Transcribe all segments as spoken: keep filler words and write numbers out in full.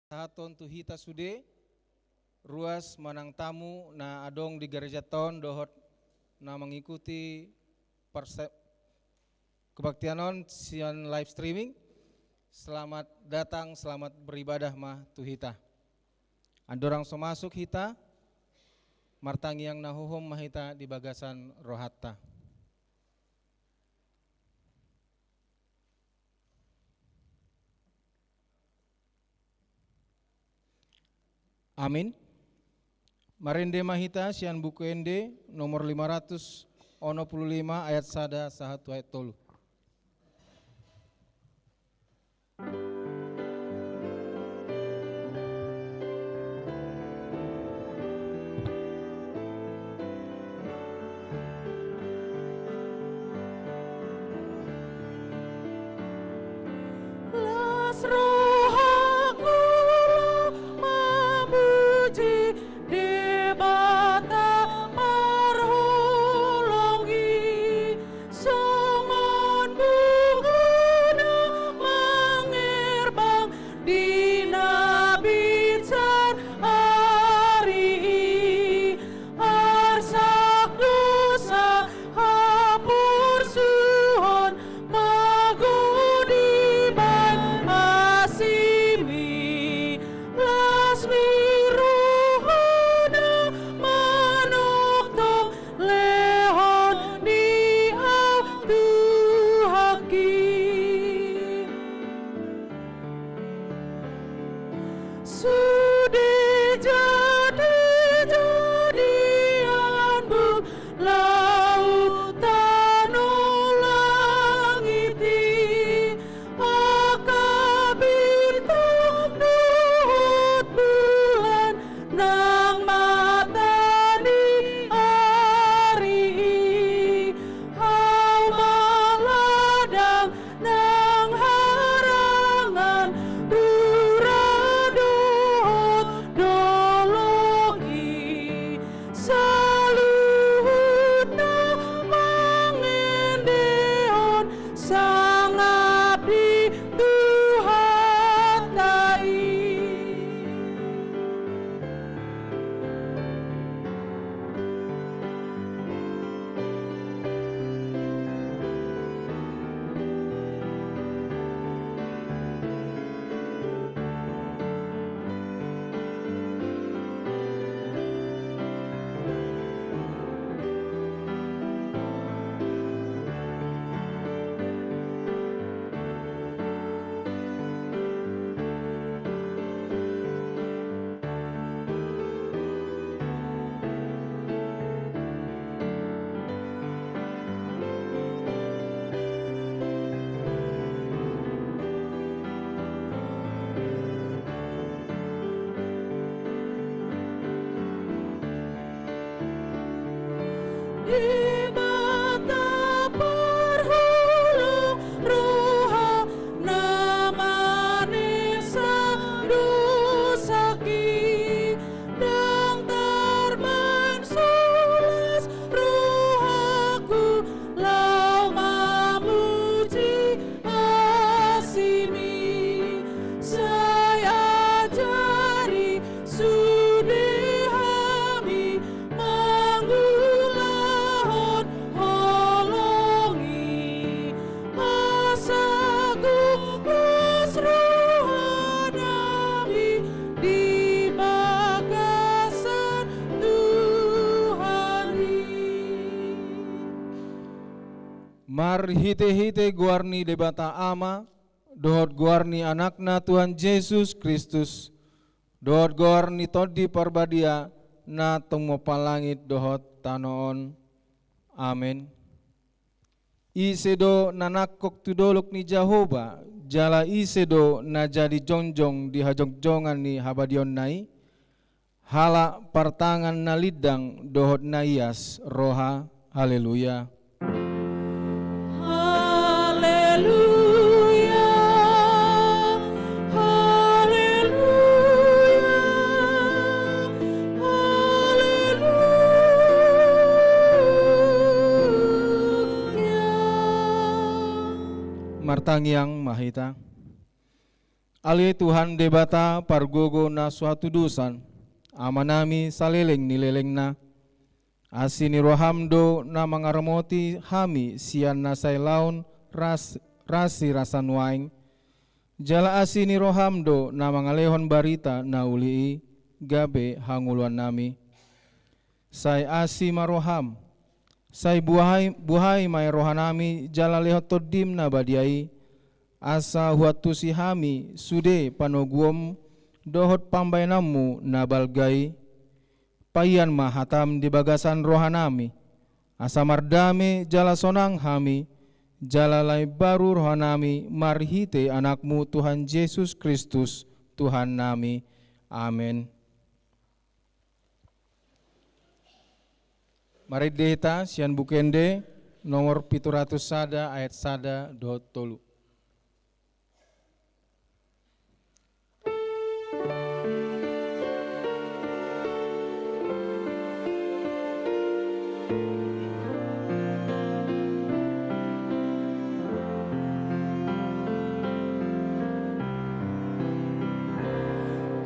Pasahathon tu hita sude, ruas manang tamu na adong di garejanta on dohot na mangikuti parse-, kebaktian on sian live streaming. Selamat datang, selamat beribadah ma tu hita. Andorang so masuk hita, martangiang na hohom ma hita di bagasan rohanta. Amin. Marende ma hita sian Buku Ende nomor lima ratus onom pulu lima, ayat sada sahat tu ayat tolu. Las rohangku laho mamuji Debata parholong i, songon buku na mangerbang di na binsar ari i. Arsak dosa haporsuhon mago dibahen asimi, las ni rohana manongtong lehon ni au Tuhanki. Sude jadi-jadian bumi, laut, tano, langit i, angka bintang dohot bulan nang mata ni ari i, hau ma ladang nang harangan, rura dohot dolok i, saluhutna mangendehon sangap di Tuhanta i. Debata parholong roha na manesa dosangki, ndang tarbahen so las rohangku laho mamuji asimi. Sai ajari sude hami mangulahon holong i, asa gok las rohanami di bagasan Tuhan i. Marhitehite goar ni Debata Ama, dohot goar ni Anakna Tuhan Jesus Kristus, dohot goar ni Tondi Parbadia, na tumompa langit dohot tano on. Amen. Ise do na nangkok tu dolok ni Jahowa, jala ise do na jadi jongjong di hajongjongan ni habadiaonna i? Halak partangan na lindang dohot na ias roha. Haleluya. Haleluya. Haleluya. Haleluya. Martangiang ma hita. Ale Tuhan Debata pargogo na so hatudosan, Amanami saleleng ni lelengna. Asi ni roham do na mangaramoti hami sian na sai laon ras, rasi rasa nuaeng. Jala asi ni roham do na mangalehon barita na uli i gabe hangoluannami. Sai asi ma roham, sai buhai, buhai ma i rohanami jala lehon Tondim na badia i, asa huantusi hami sude panoguonmu dohot pambahenanmu na balga i. Payan ma hatam di bagasan rohanami, asa mardame jala sonang hami, jala lae baru rohanami marhite Anakmu Tuhan Jesus Kristus, Tuhannami. Amen. Marende hita sian Buku Ende nomor pitu ratus sada ayat sada dohot tolu.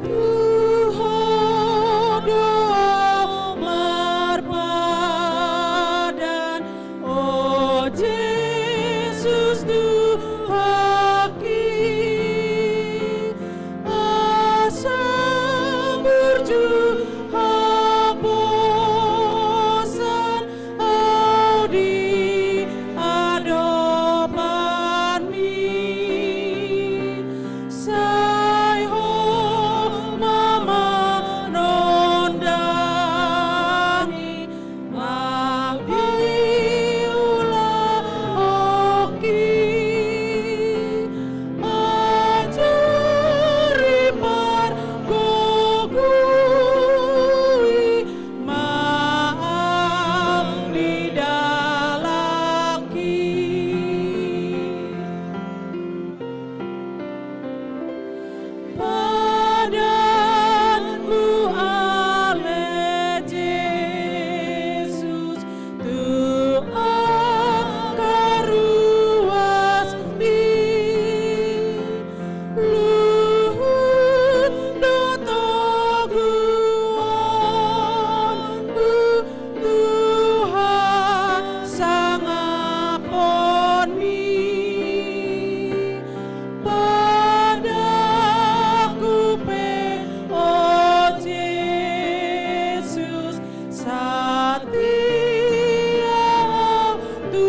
Tu Ho do ahu marpadan, o Jesus Tuhanki, asa burju haposan ahu di adopanmi, sai Ho ma manondangi nang di ulaonki, ajari pargogoi ma ahu di dalanki. Padanmu ale Jesus tu angka ruasmi, luhut do toguonku tu hasangapon-Mi. Padanku pe, o Jesus, satia ahu tu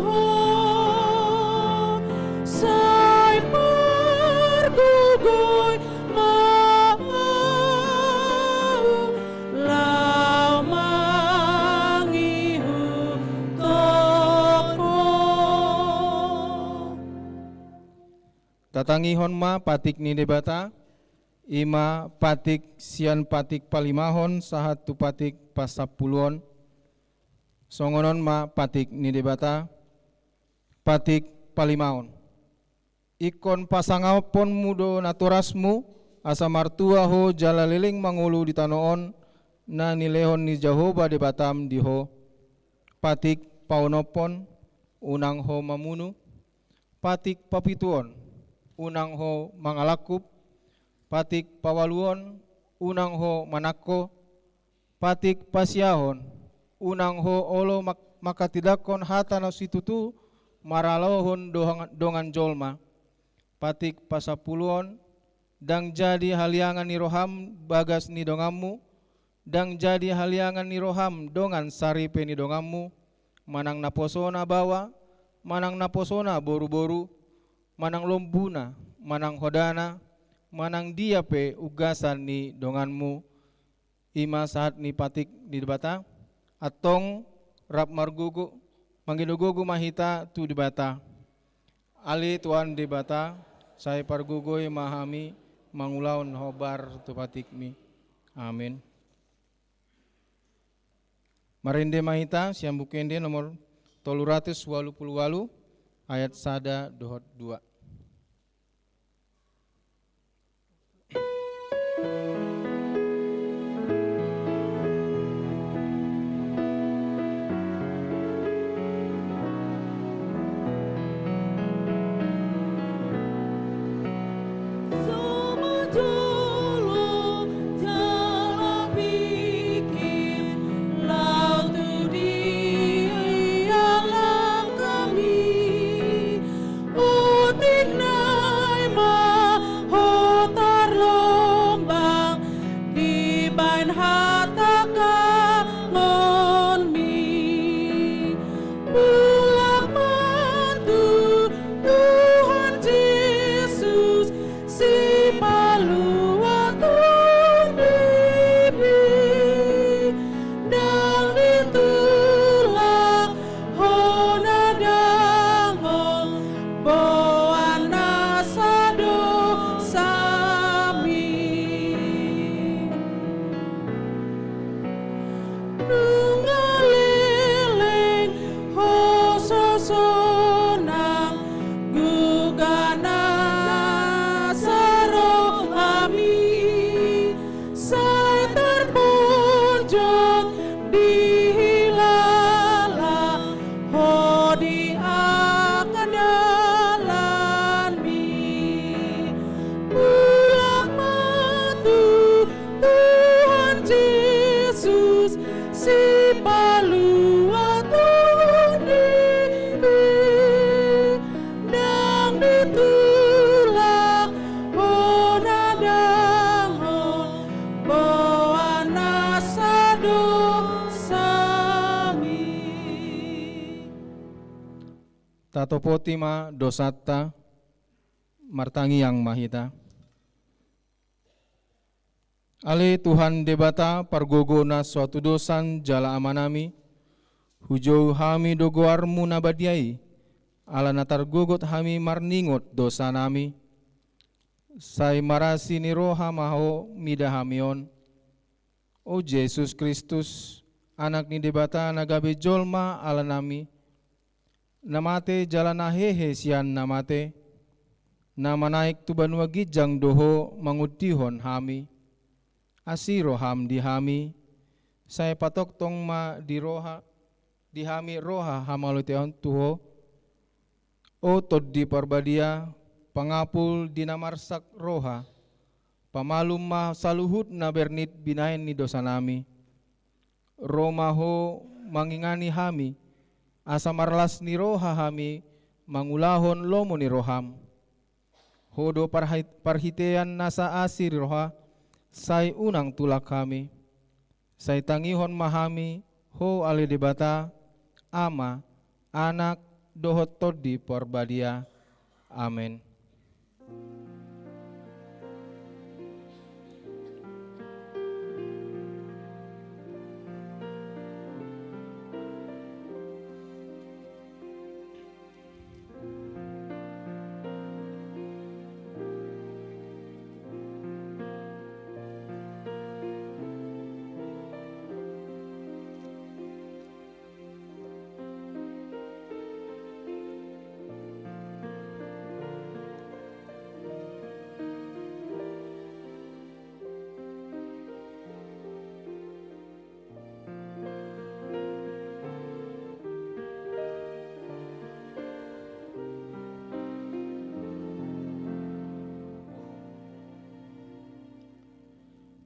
Ho, sai pargogoi ma ahu laho mangihuthon Ho. Tatangihon ma patik ni Debata, i ma patik sian patik palimahon sahat tu patik pasampuluon. Songon on ma patik ni Debata, patik palimahon. Ingkon pasangaponmu do natorasmu, asa martua ho jala leleng mangolu di tano on, na nilehon ni Jahowa Debatam di ho. Patik paonomhon, unang ho mamunu. Patik papituon, unang ho mangalangkup. Patik paualuon, unang ho manangko. Patik pasiahon, unang ho olo mak-, manghatindanghon hata na situtu maralohon dohang-, dongan jolma. Patik pasampuluon, ndang jadi haliangan ni roham bagas ni donganmu, ndang jadi haliangan ni roham dongan saripe ni donganmu, manang naposona baoa, manang naposona boruboru, manang lombuna, manang hodana, manang dia pe ugasan ni donganmu, i ma sahat ni patik ni Debata. Antong rap margogo, mangido gogo ma hita tu Debata. Ale Tuhan Debata, sai pargogoi ma hami mangulahon hombar tu patik-Mi. Amin. Marende ma hita sian Buku Ende nomor tolu ratus ualu pulu ualu, ayat sada dohot dua. Baen hatahalonganmi, mulak ma tu Tuhan Jesus, Sipalua tondibi, ndang ditulak Ho na dangol, boan nasa dosami. Nunga leleng Ho so sonang, gugah nasa rohami, sai tarponjot dihilala Ho di angka dalanmi. Mulak ma tu Tuhan Jesus, Sipalua tondibi, ndang ditulak Ho na dangol, boan nasa dosami. Tatopoti ma dosanta, martangiang ma hita. Ale Tuhan Debata, pargogo na so hatudosan jala Amanami, hujou hami do goarmu na badia i, ala na targogot hami marningot dosanami. Sai marasi ni roha ma Ho mida hami on. O Jesus Kristus, Anak ni Debata na gabe jolma alanami, na mate jala na hehe sian na mate, na manaek tu banua ginjang do Ho mangundihon hami. Asi roham di hami, sai patongtong ma di roha, di hami roha hamauliateon tu Ho. O Tondi Parbadia, pangapul di na marsak roha, pamalum ma saluhut na bernit binahen ni dosanami. Ro ma Ho mangingani hami, asa marlas ni roha hami mangulahon lomo ni roham. Ho do parhai-, parhitean nasa asi ni roha, sai unang tulak hami. Sai tangihon ma hami Ho ale Debata, Ama, Anak, dohot Tondi Parbadia. Amen.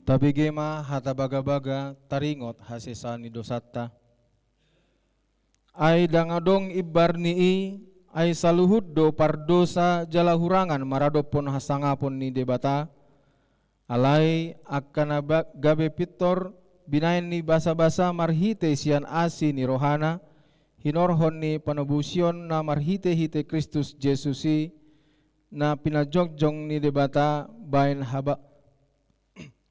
Tabege ma hata bagabaga taringot hasesaan ni dosanta. Ai ndang adong imbar ni i, ai saluhut do pardosa jala hurangan maradophon hasangapon ni Debata. Alai angka na ba-, gabe pintor binahen ni basabasa marhite sian asi ni rohana, hinorhon ni panobusion na marhitehite Kristus Jesus i, na pinajongjong ni Debata baen haba-,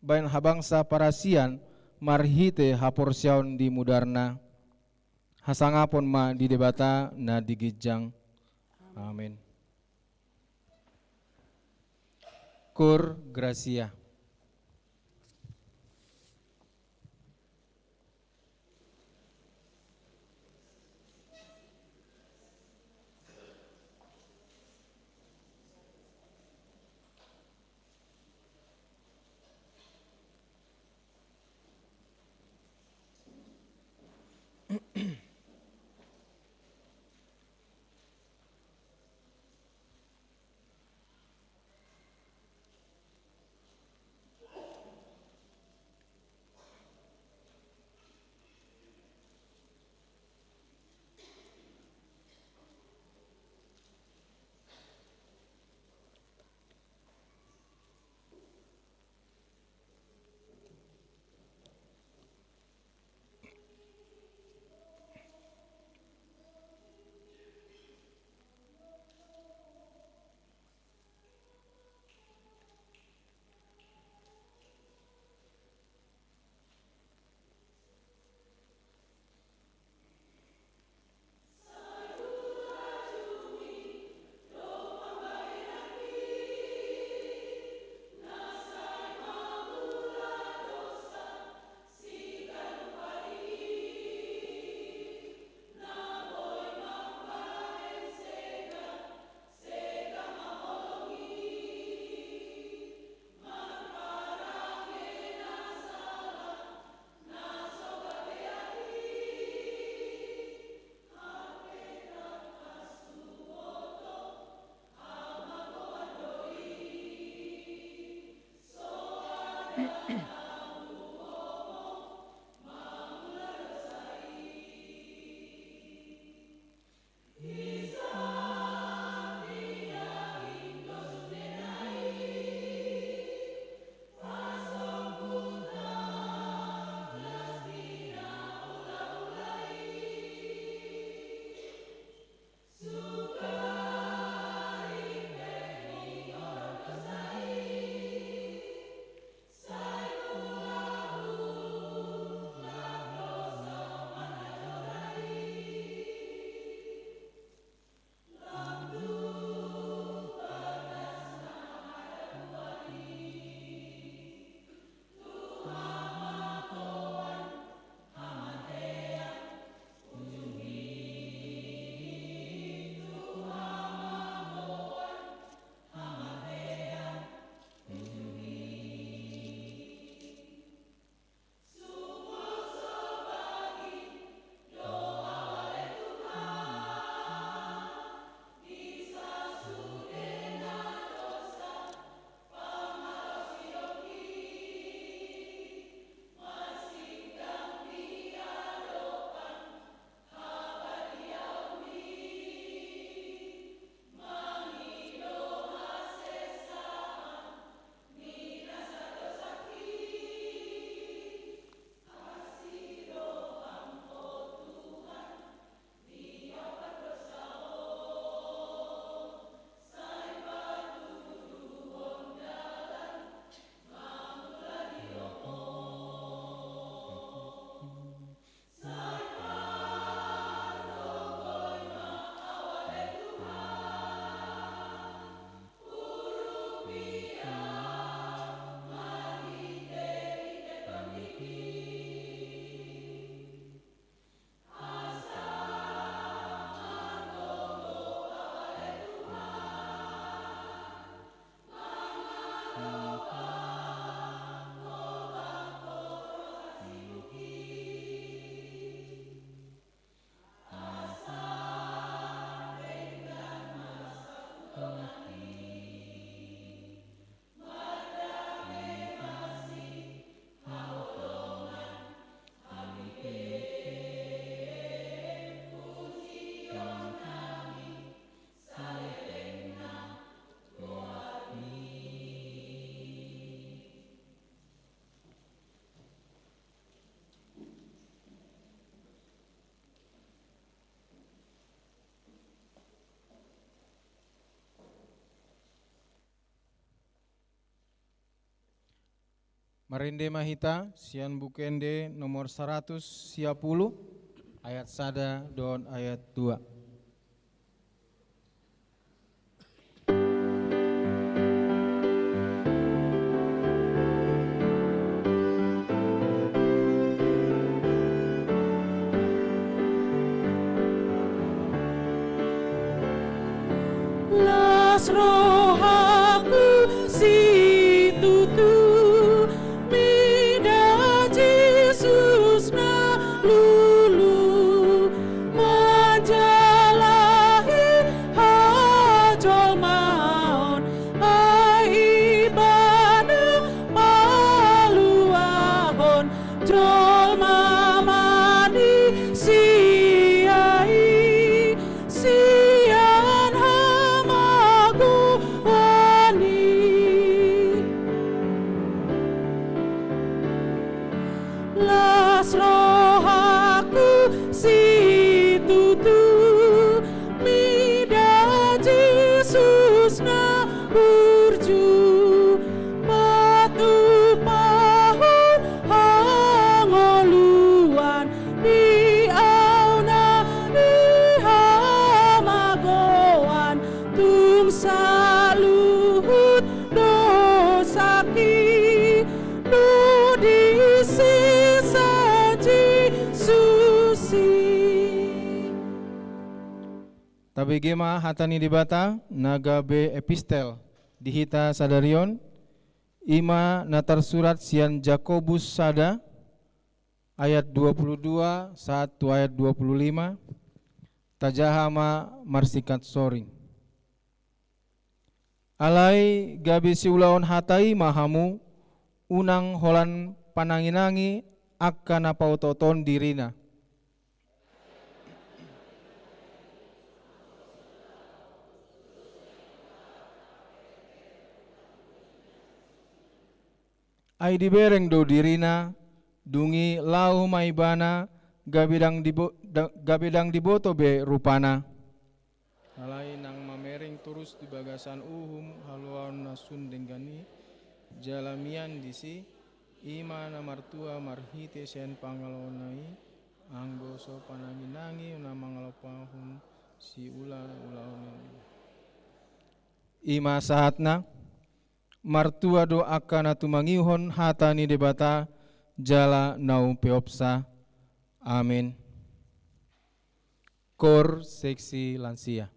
baen habangsa parasian marhite haporseaon di mudarna. Hasangapon ma di Debata na di ginjang. Amen. Cur gratia. Marende ma hita sian Buku Ende nomor saratus sia pulu, ayat sada dohot ayat dua. Las rohangku situtu mida Jesus na lulu manjalahi hajolmaon, ai Ibana paluahon jolma manisia i sian hamagoan i. Las rohangku situtu mida Jesus na burju, patupahon hangoluan di au na di hamagoan, tung saluhut dosangki do disesa Jesus i. Tabege ma hata ni Debata na gabe epistel di hita sadari on, i ma na tarsurat sian Jakobus sada ayat dua pulu dua sahat tu ayat dua pulu lima. Tajaha ma marsingkat soring. Alai gabe siulaon hata i ma hamu, unang holan pananginangi angka na paotooton dirina. Ai dibereng do dirina, dung i laho ma ibana, gabe ndang dibo-, da-, gabe ndang diboto be rupana. Alai nang mamereng torus di bagasan uhum haluaon na sun denggan i, jala mian disi, i ma na martua marhite sian pangalaona i, anggo so pananginangi na mangalopahon siulaulaon i. I ma sahatna. Martua do angka na tumangihon hata ni Debata jala na umpeopsa. Amen. Kor seksi lansia.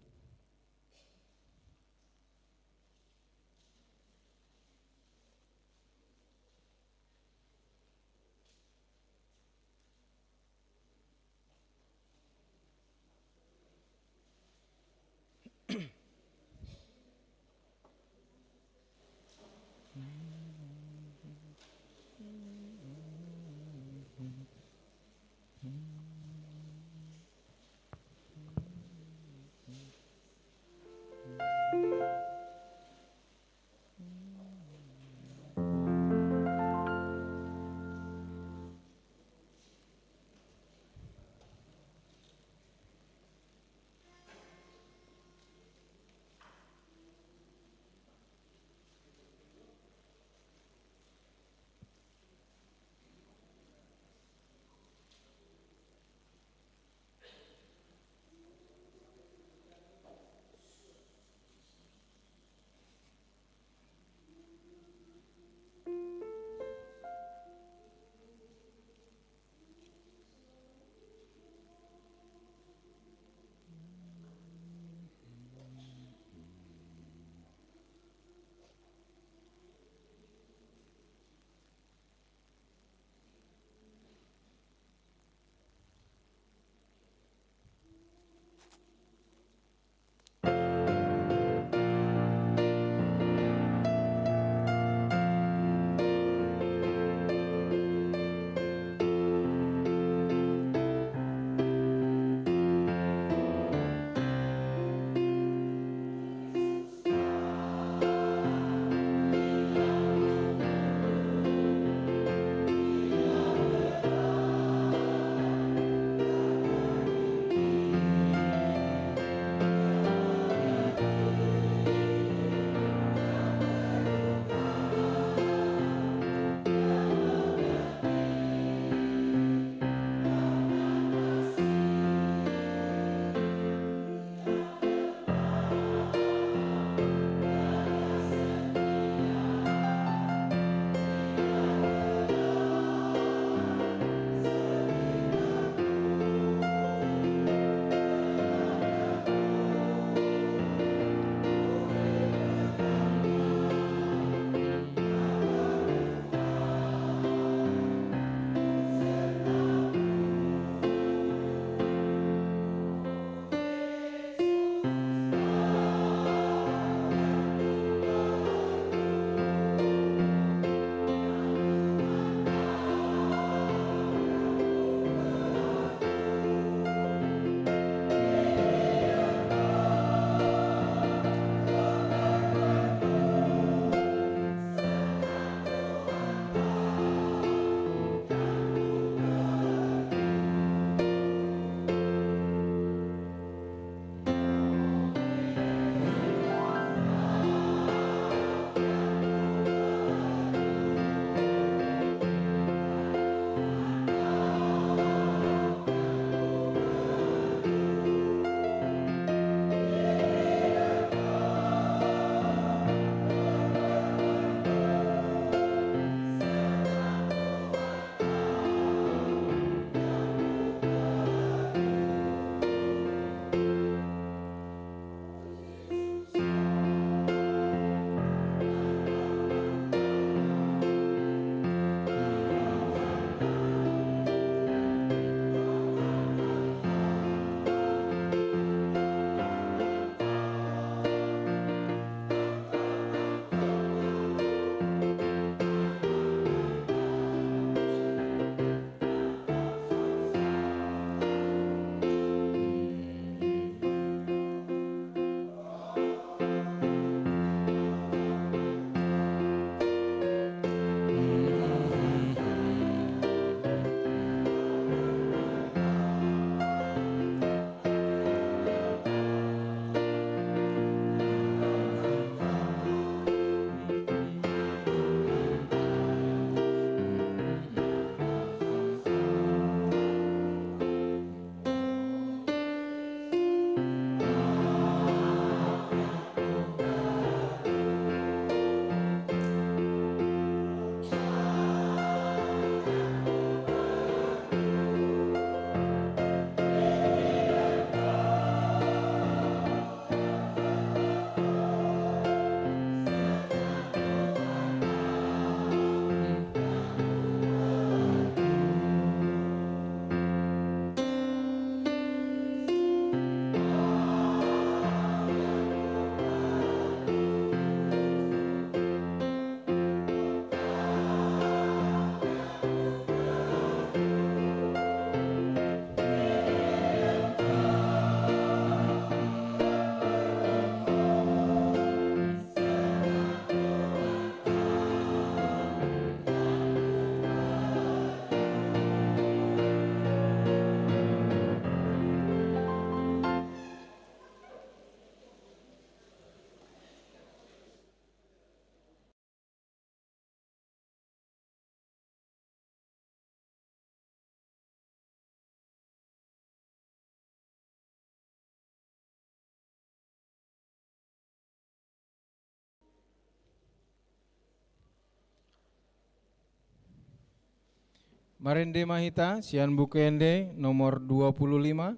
Marende ma hita sian Buku Ende nomor dua puluh lima,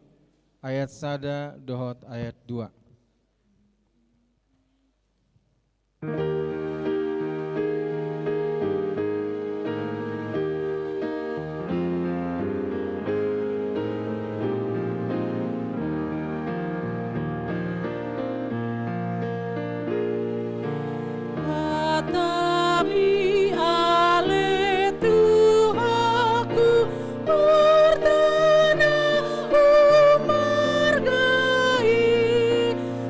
ayat sada dohot ayat dua. Hatami ale Tuhanku, horta na humargai,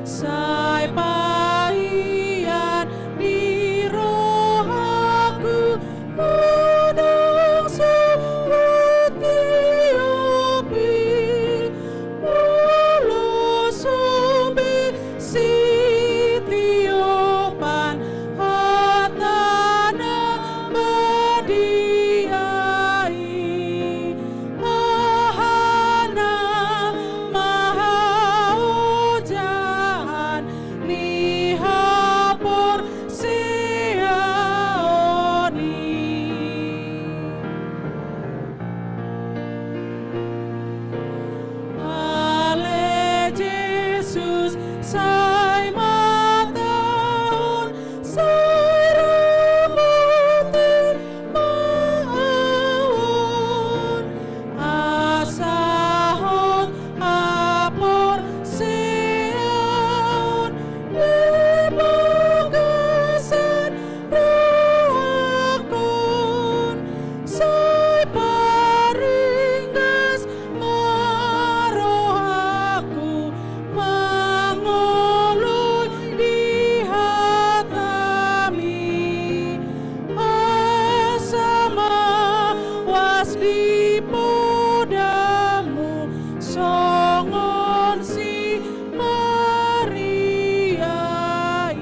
sai pahian di rohangku, unang so hutiopi, molo so be sitiopan hata na badia i, aha nama haojahan ni haporseaon i. Ale Jesus, sai ma taon, sai ramoti ma ahu on, asa hot haporseaon di bagasan rohangkon, sai paringgas ma rohangku mangoloi di hatami, asa mawas di podamu songon si Maria i.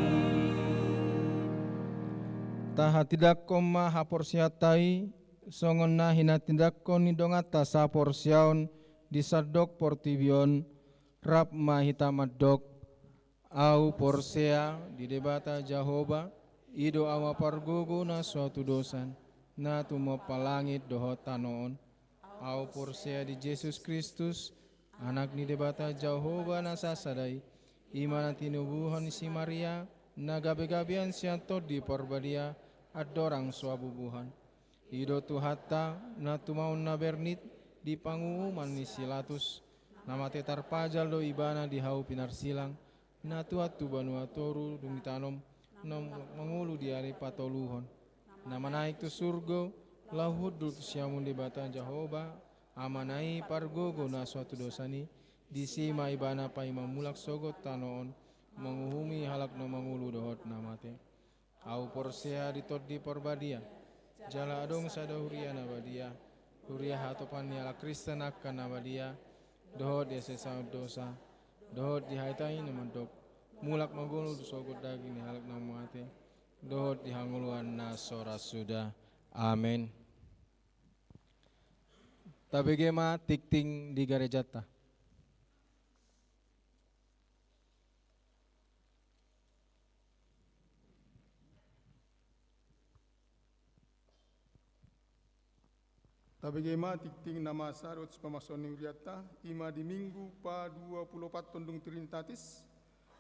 Tahatindangkon ma haporseaonta i, songon na hinatindangkon ni donganta sahaporseaon di sandok portibi on, rap ma hita mandok: Ahu porsea di Debata Jahowa, i do Ama pargogo na so hatudosan, na tumompa langit dohot tano on. Ahu porsea di Jesus Kristus, Anak ni Debata Jahowa na sasada i, i ma na tinubuhon ni si Maria, na gabegabean sian Tondi Parbadia, andorang so habubuhan. I do Tuhanta, na tumaon na bernit di panguhuman ni si Latus, na mate tarpajal do ibana di hau pinarsilang, na tuat tu banua toru dung ditanom, na mangolu di ari patoluhon, na manaek tu surgo, laho hundul tu siamun Debata Jahowa, Amana i pargogo na so hatudosan i, disi ma ibana paima mulak sogot tano on, manguhumi halak na mangolu dohot na mate. Ahu porsea di Tondi Parbadia, jala adong sada huria na badia, huria hatopan ni halak Kristen angka na badia, dohot di hasesaan dosa, dohot di hata i na mandok, mulak ma ngolu sogot daging ni halak na mate, dohot di hangoluan na so ra suda. Amen. Tabege ma tingting di garejanta. Tabege ma tingting na masa dohot sipamasuan ni hurianta, i ma di Minggu pa dua puluh opat on dung Trinitatis,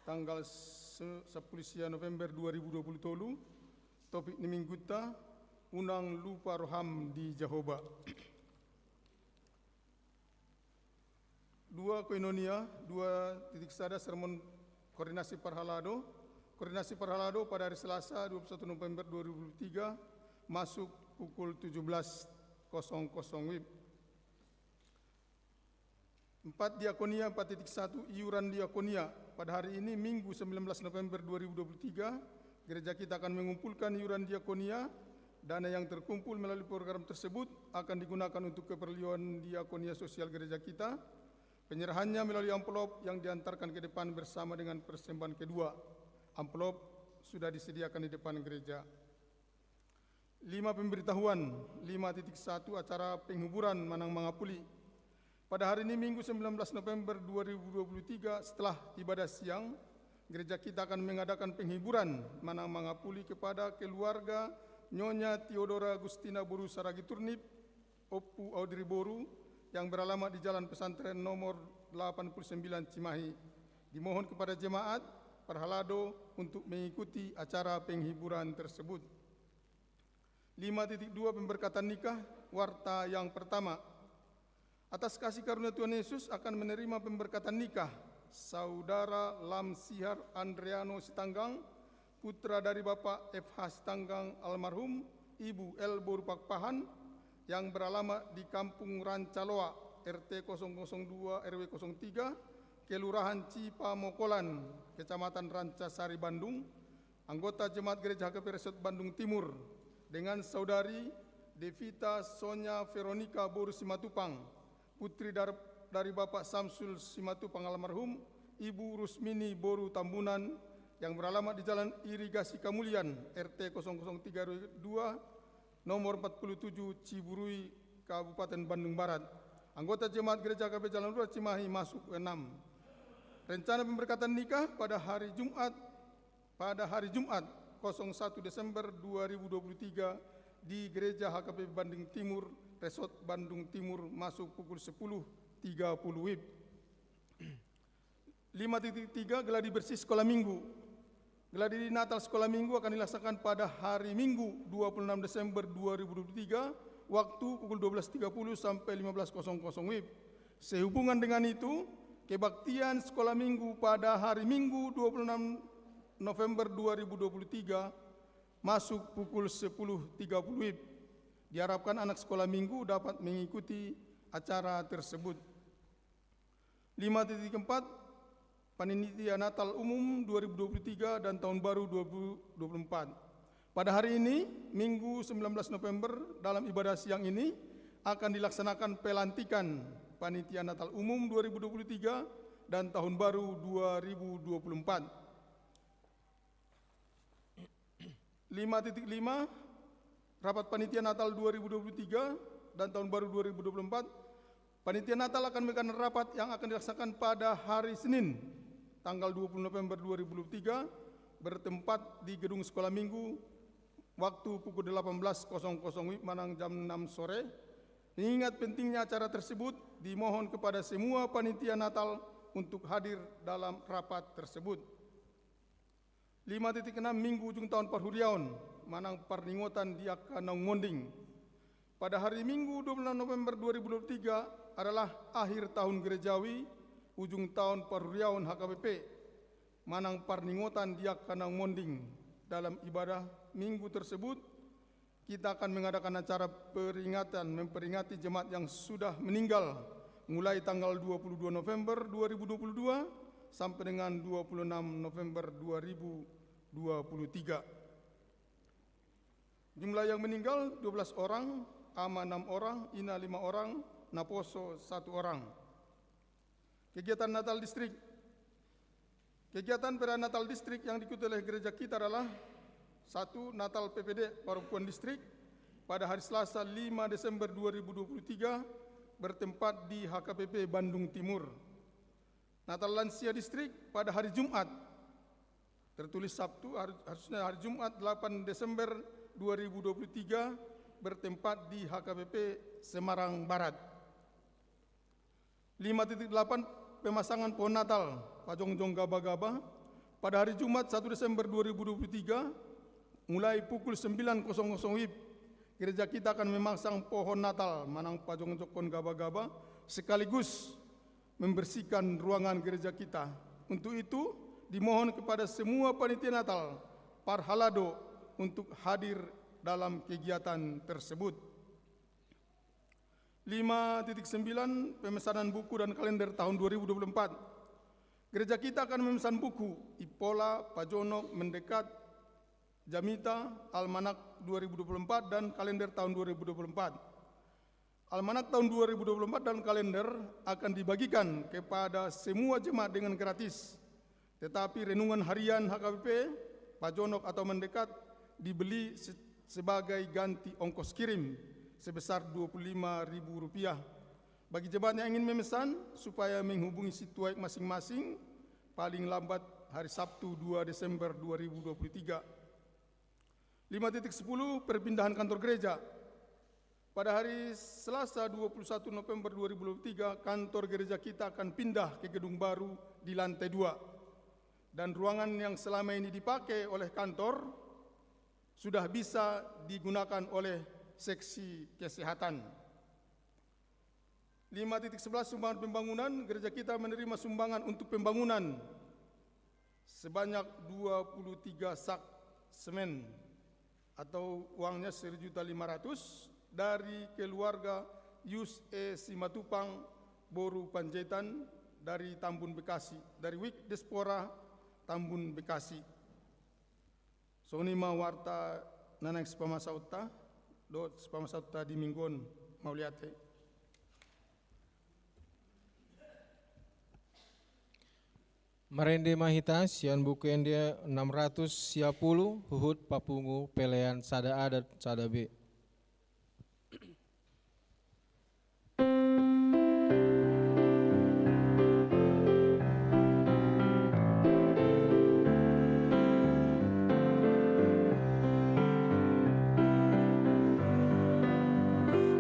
tanggal se-, sampulu sia November dua ribu dua puluh tolu, topik ni Minggunta, Unang Lupa Roham di Jahowa. Dua koinonia, dua titik sada sermon koordinasi parhalado. Koordinasi parhalado pada hari Selasa, dua puluh satu November dua ribu dua puluh tiga, masuk pukul tujuh belas kosong kosong W I B. Empat diakonia, empat titik satu, iuran diakonia. Pada hari ini, Minggu, sembilan belas November dua ribu dua puluh tiga, gereja kita akan mengumpulkan iuran diakonia. Dana yang terkumpul melalui program tersebut akan digunakan untuk keperluan diakonia sosial gereja kita. Penyerahannya melalui amplop yang diantarkan ke depan bersama dengan persembahan kedua. Amplop sudah disediakan di depan gereja. Lima pemberitahuan, lima titik satu, acara penghiburan manang mangapuli. Pada hari ini, Minggu, sembilan belas November dua ribu dua puluh tiga, setelah ibadah siang, gereja kita akan mengadakan penghiburan manang mangapuli kepada keluarga Nyonya Theodora Agustina boru Saragi Turnip, Ompu Audrey Boru yang beralamat di Jalan Pesantren nomor delapan puluh sembilan Cimahi. Dimohon kepada jemaat parhalado untuk mengikuti acara penghiburan tersebut. Lima titik dua, pemberkatan nikah, warta yang pertama. Atas kasih karunia Tuhan Yesus akan menerima pemberkatan nikah Saudara Lamsihar Andreano Sitanggang, putra dari Bapak F H Sitanggang almarhum, Ibu L Boru Pakpahan, yang beralamat di Kampung Rancaloa, R T kosong kosong dua R W kosong tiga, Kelurahan Cipamokolan, Kecamatan Rancasari, Bandung, anggota jemaat Gereja H K P Resort Bandung Timur, dengan Saudari Devita Sonya Veronica Boru Simatupang, putri dar-, dari Bapak Samsul Simatupang almarhum, Ibu Rusmini Boru Tambunan, yang beralamat di Jalan Irigasi Kamulian, R T kosong kosong tiga R W dua, nomor empat puluh tujuh, Ciburui, Kabupaten Bandung Barat. Anggota jemaat Gereja H K P Jalan Rua Cimahi masuk ke enam. Rencana pemberkatan nikah pada hari Jumat, pada hari Jumat, kosong satu Desember dua ribu dua puluh tiga, di Gereja H K P Bandung Timur, Resort Bandung Timur, masuk pukul sepuluh tiga puluh W I B. Lima titik tiga, gladi bersih sekolah minggu. Gladi Natal sekolah minggu akan dilaksanakan pada hari Minggu, dua puluh enam Desember dua ribu dua puluh tiga, waktu pukul dua belas tiga puluh sampai lima belas kosong kosong W I B. Sehubungan dengan itu, kebaktian sekolah minggu pada hari Minggu, dua puluh enam November dua ribu dua puluh tiga, masuk pukul sepuluh tiga puluh W I B. Diharapkan anak sekolah minggu dapat mengikuti acara tersebut. Lima titik empat, Panitia Natal Umum dua ribu dua puluh tiga dan Tahun Baru dua ribu dua puluh empat. Pada hari ini, Minggu, sembilan belas November, dalam ibadah siang ini akan dilaksanakan pelantikan Panitia Natal Umum dua ribu dua puluh tiga dan Tahun Baru dua ribu dua puluh empat. Lima titik lima, rapat panitia Natal dua ribu dua puluh tiga dan tahun baru dua ribu dua puluh empat. Panitia Natal akan mengadakan rapat yang akan dilaksanakan pada hari Senin, tanggal dua puluh November dua ribu dua puluh tiga, bertempat di Gedung Sekolah Minggu, waktu pukul delapan belas kosong kosong W I B manang jam enam sore. Mengingat pentingnya acara tersebut, dimohon kepada semua panitia Natal untuk hadir dalam rapat tersebut. Lima titik enam, Minggu ujung tahun parhuriaon, manang parningotan di angka naung monding. Pada hari Minggu, dua puluh enam November dua ribu dua puluh tiga, adalah akhir tahun gerejawi, ujung tahun parhuriaon H K B P, manang parningotan di angka naung monding. Dalam ibadah Minggu tersebut, kita akan mengadakan acara peringatan, memperingati jemaat yang sudah meninggal, mulai tanggal dua puluh dua November dua ribu dua puluh dua sampai dengan dua puluh enam November dua ribu dua puluh tiga. Jumlah yang meninggal dua belas orang, ama enam orang, ina lima orang, naposo satu orang. Kegiatan Natal Distrik. Kegiatan perayaan Natal Distrik yang diikuti oleh gereja kita adalah, satu, Natal P P D Parompuan Distrik pada hari Selasa, lima Desember dua ribu dua puluh tiga, bertempat di H K P P Bandung Timur. Natal Lansia Distrik pada hari Jumat, tertulis Sabtu, har-, harusnya hari Jumat, delapan Desember dua ribu dua puluh tiga, bertempat di H K P P Semarang Barat. Lima titik delapan, pemasangan pohon Natal, pajongjong gabagaba, pada hari Jumat, satu Desember dua ribu dua puluh tiga, mulai pukul sembilan kosong kosong W I B, gereja kita akan memasang pohon Natal, manang pajongjongkon gabagaba, sekaligus membersihkan ruangan gereja kita. Untuk itu, dimohon kepada semua panitia Natal parhalado untuk hadir dalam kegiatan tersebut. Lima titik sembilan, pemesanan buku dan kalender tahun dua ribu dua puluh empat. Gereja kita akan memesan buku Impola, Pajonok, Mendekat, Jamita, Almanak dua ribu dua puluh empat, dan kalender tahun dua ribu dua puluh empat. Almanak tahun dua ribu dua puluh empat dan kalender akan dibagikan kepada semua jemaat dengan gratis. Tetapi renungan harian H K B P, Pajonok atau Mendekat, dibeli se-, sebagai ganti ongkos kirim sebesar dua puluh lima ribu rupiah. Bagi jemaat yang ingin memesan, supaya menghubungi situai masing-masing, paling lambat hari Sabtu, dua Desember dua ribu dua puluh tiga. Lima titik sepuluh, perpindahan kantor gereja. Pada hari Selasa, dua puluh satu November dua ribu dua puluh tiga, kantor gereja kita akan pindah ke gedung baru di lantai dua. Dan ruangan yang selama ini dipakai oleh kantor sudah bisa digunakan oleh seksi kesehatan. Lima titik sebelas, sumbangan pembangunan. Gereja kita menerima sumbangan untuk pembangunan sebanyak dua puluh tiga sak semen atau uangnya satu juta lima ratus dari keluarga Yus E Simatupang, Boru Panjaitan, dari Tambun, Bekasi, dari Wik Diaspora Tambun, Bekasi. Songon i ma warta na naeng sipamasaonta dohot sipamasaonta di minggu on. Mauliate. Marende ma hita sian Buku Ende enam ratus sia pulu, huhut papungu pelean sada A dan sada B.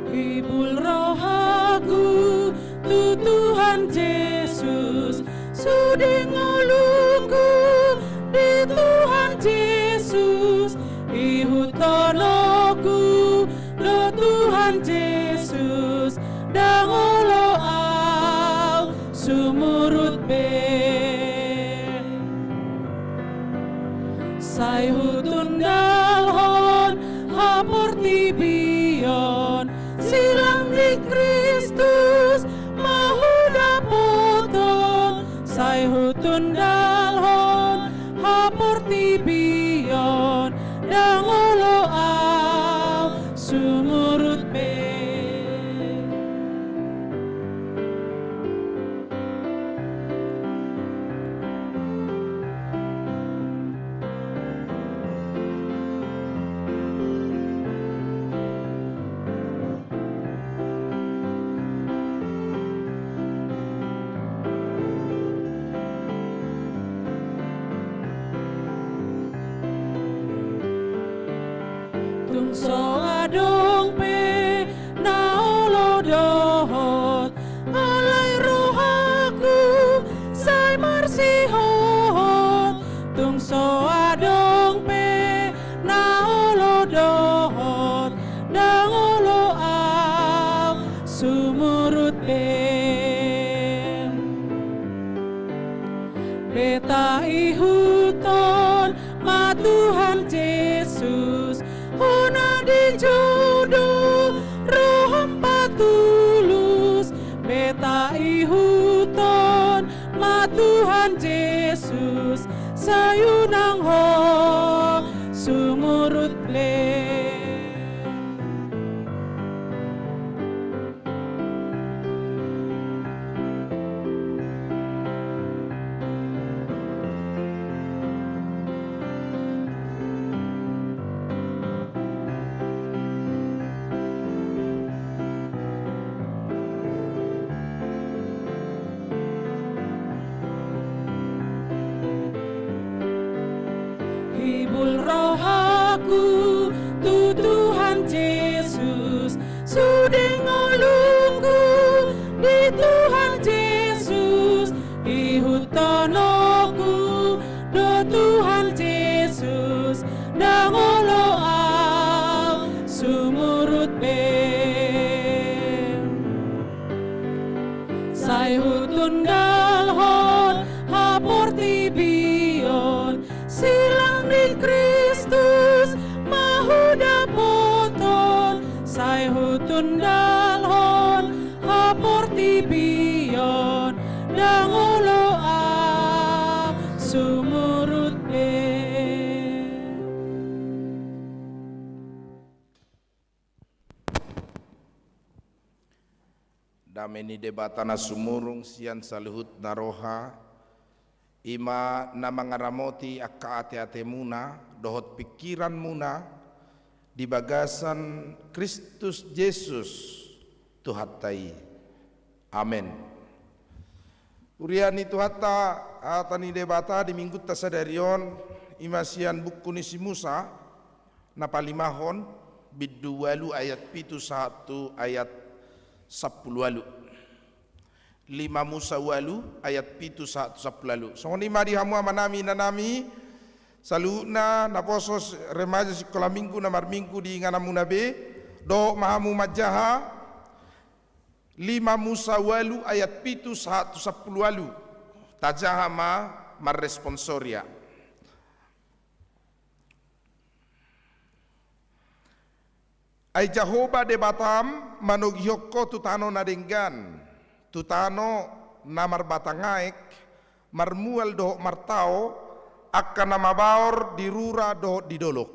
Hibul rohaku tu Tuhan Jesus, sude ngolungku di Tuhan Jesus, ihuthononku do Tuhan Jesus, ndang olo au sumurut be. Sai hutundalhon haportibion, silang ni Kristus ma hudapothon. Sai hutundalhon haportibion, ndang olo au sumurut be. Tung so adong pe na olo dohot, alai rohangku sai marsihohot. Tung so adong pe na olo dohot, ndang olo au sumurut be. Beta ihuthon ma Tuhan Jesus, hona dijou do roham patulus. Beta ihuthon ma Tuhan Jesus, sai unang ho sumurut be. Hibul rohaku tu Tuhan Jesus, sude ngolungku di Tuhan Jesus, ihuthononku do Tuhan Jesus, ndang olo au sumurut be. Sai hutundalhon haportibion, silang ni Kristus ma hudapothon. Sai hutundalhon haportibion, ndang olo au sumurut be. Dame ni Debata na sumurung sian saluhut na roha, i ma na mangaramoti angka ateatemuna dohot pingkiranmuna di bagasan Kristus Jesus Tuhanta i. Amen. Huria ni Tuhanta, hata ni Debata di Minggunta sadari on, i ma sian buku ni si Musa, na palimahon, Bindu ualu ayat pitu sahat tu ayat sampulu ualu. Lima Musa ualu ayat pitu sahat tu sampulu ualu. Songon i ma di hamu amanami, inanami, saluhutna naposo, remaja sikola minggu na marminggu di ingananmuna be, dohot ma hamu manjaha. Lima Musa ualu ayat pitu sahat tu sampulu ualu. Tajaha ma marresponsoria. Ai Jahowa Debatam manogihon ho tu tano na denggan, tu tano na marbatang aek, marmual dohot martao, angka na mabaor di rura dohot di dolok.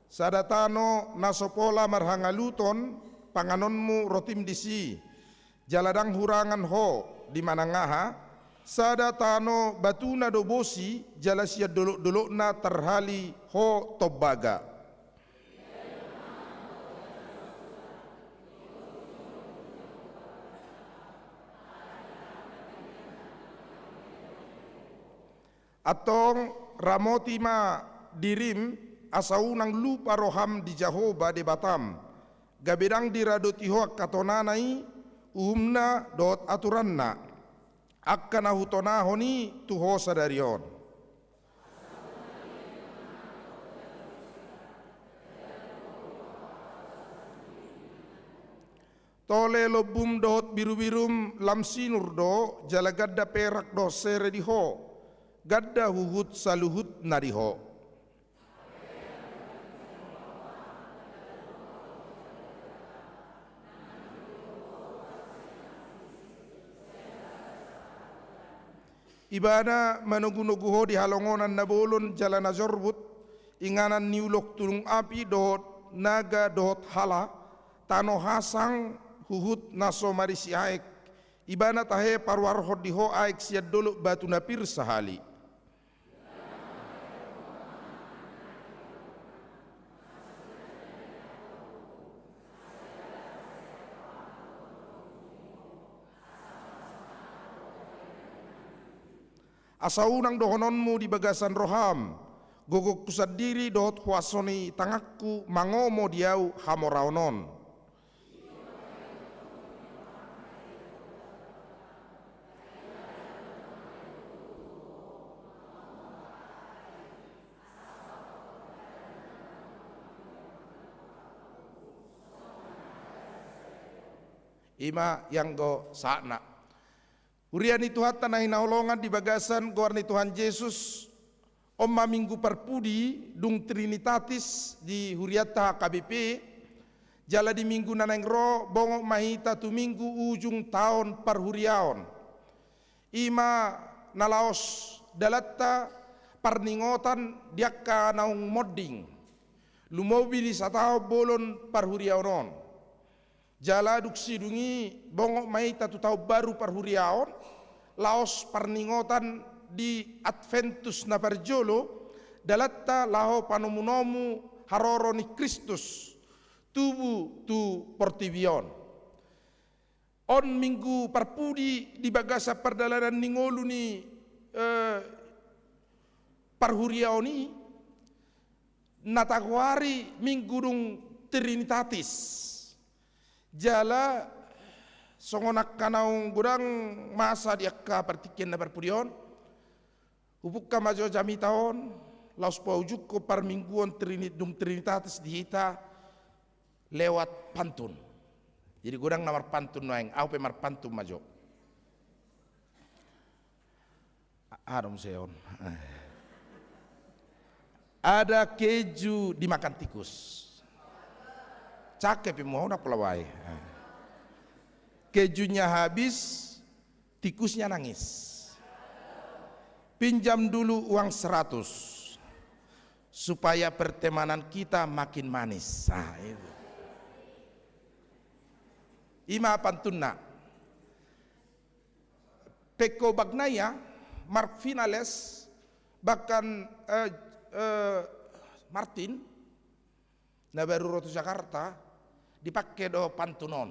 Sada tano na so pola marhangaluton panganonmu rotim disi, jala ndang hurangan ho di manang aha, sada tano batuna do bosi, jala sian dolok-dolokna tarhali ho tombaga. Antong ramoti ma dirim, asa unang lupa roham di Jahowa Debatam, gabe ndang diradoti ho angka tonana i, uhumna dohot aturanna, angka na hutonahon i tu ho sadari on. Tole lombum dohot birubirum lam sinur do, jala ganda perak dohot sere di ho, ganda huhut saluhutna di ho. Ibana manogunogu ho di halongonan na bolon jala na jorbut, inganan ni ulok tulung api dohot naga dohot hala, tano hasang huhut na so marisi aek. Ibana tahe paruarhon di ho aek sian dolok batu na pir sahali. Asa unang dohononmu di bagasan roham, gogongku sandiri dohot huaso ni tanganku mangomo di ahu hamoraon on. I ma ianggo sahatna. Huria ni Tuhanta na hinaholongan di bagasan goar ni Tuhan Jesus, on ma Minggu Parpudi dung Trinitatis di hurianta H K B P, jala di minggu na naeng ro bongot ma hita tu minggu ujung taon parhuriaon. I ma na laos dalanta parningotan di angka naung monding, lumobi di sataon bolon parhuriaon on. Jala dung sidung i bongot ma hita tu taon baru parhuriaon, laos parningotan di Adventus na parjolo, dalanta laho panomunomu haroro ni Kristus tubu tu portibi on. On Minggu Parpudi di bagasan pardalanan ni ngolu ni, eh, parhuriaon i, na tagoari minggu dung Trinitatis. Jala songon angka naung godang masa di angka partingkian na parpudi on, hupungka ma jo jamita on, laos paujungkon parmingguon Trini-, dung Trinitatis di hita lewat pantun. Jadi godang na marpantun nuaeng, ahu pe marpantun ma jo. A-, aha do muse on? Ada keju dimakan tikus. Cakep i, mau na pola bae. Kejunya habis, tikusnya nangis. Pinjam dulu uang seratus, supaya pertemanan kita makin manis. Ah, itu. I ma pantunna. Pecco Bagnaia, Mark Vinales, bahkan, eh, eh, Martin, na baru ro tu Jakarta, dipake do pantun on.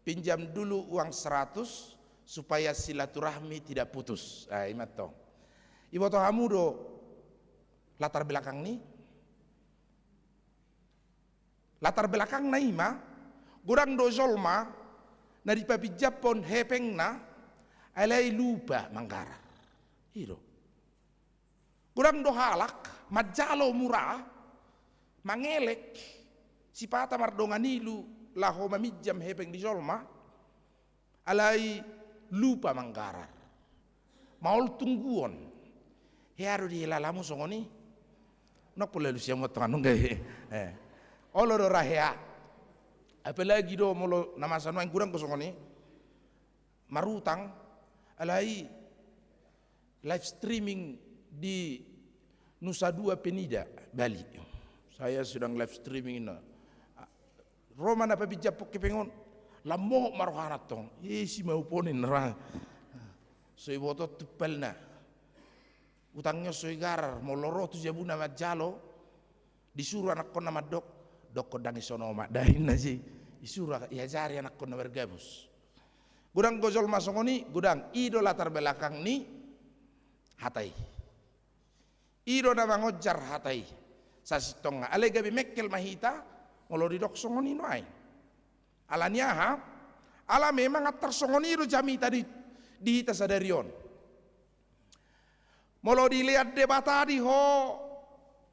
pinjam dulu uang seratus supaya silaturahmi tidak putus. Ah, ima tong. Iboto hamu do latar belakang ni? Latar belakangna ima, godang do jolma na dipapinjamhon hepengna, alai lupa manggarar. I do. Godang do halak manjalo mura, mangelek, sipata mardongan ilu laho maminjam hepeng di jolma, alai lupa manggarar. Maol tungguon. Hea do dihilalamu songon i. Nang pola lusia motong anu ngga i. Eh. Olo do ra hea. Apalagi do molo na masa nuaeng godang do songon i. Marutang, alai live streaming di Nusa Dua Penida, Bali. Saya sedang live streaming na. Ro ma na papinjamhon hepeng on, lam mohop ma rohana tong. Isi ma uponin ra. So iboto tumpalna. Utangna so igarar, molo ro tu jabuna manjalo, disuru anakkonna mandok, dokkon dang i sono ma, dainna si. Disuru, iajari anakkonna margabus. Godang do jolma songon i, godang. I do latar belakang ni hata i. I do na mangonjar hata i. Sasintongna. Alai gabe mengkel ma hita, molo didok songon i nuaeng. Ala ni aha? Ala memang antar songon i do jamita di, di hita sadari on. Molo dilean Debata di ho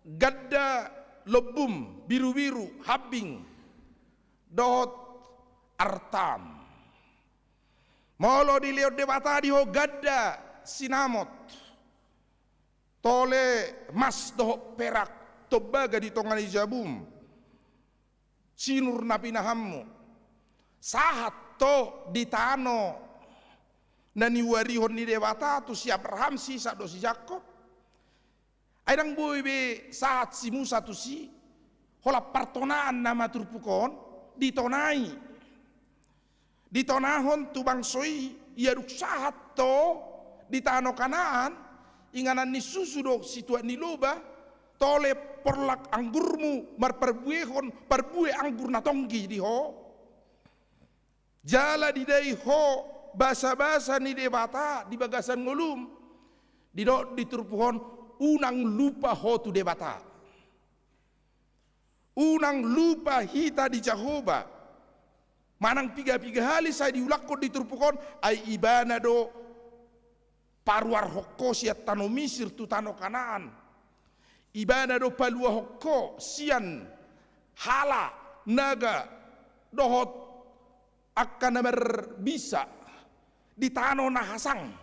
ganda lombum, birubiru, hambing, dohot artam. Molo dilehon Debata di ho ganda sinamot, tole mas dohot perak, tombaga di tonga ni jabum, sinur na pinahanmu. Sahat do di tano na niuarihon ni Debata tu si Abraham, si Isak dohot si Jakob. Ai ndang boi be sahat si Musa tusi, holan partonaan nama turpuk on, ditonai. Ditonahon tu bangso i, ia dung sahat do di tano Kanaan, inganan ni susu dohot situan ni loba, tole porlak anggurmu marparbuehon parbue anggur na tonggi di ho. Jala didai ho basabasa ni Debata di bagasan ngolum, didok di turpuk on, unang lupa ho tu Debata. Unang lupa hita di Jahowa. Manang piga-piga hali sai diulakhon di turpuk on, ai Ibana do paruarhon ho sian tano Misir tu tano Kanaan. Ibana do paluahon ho sian hala, naga, dohot angka na marbisa di tano na hasang,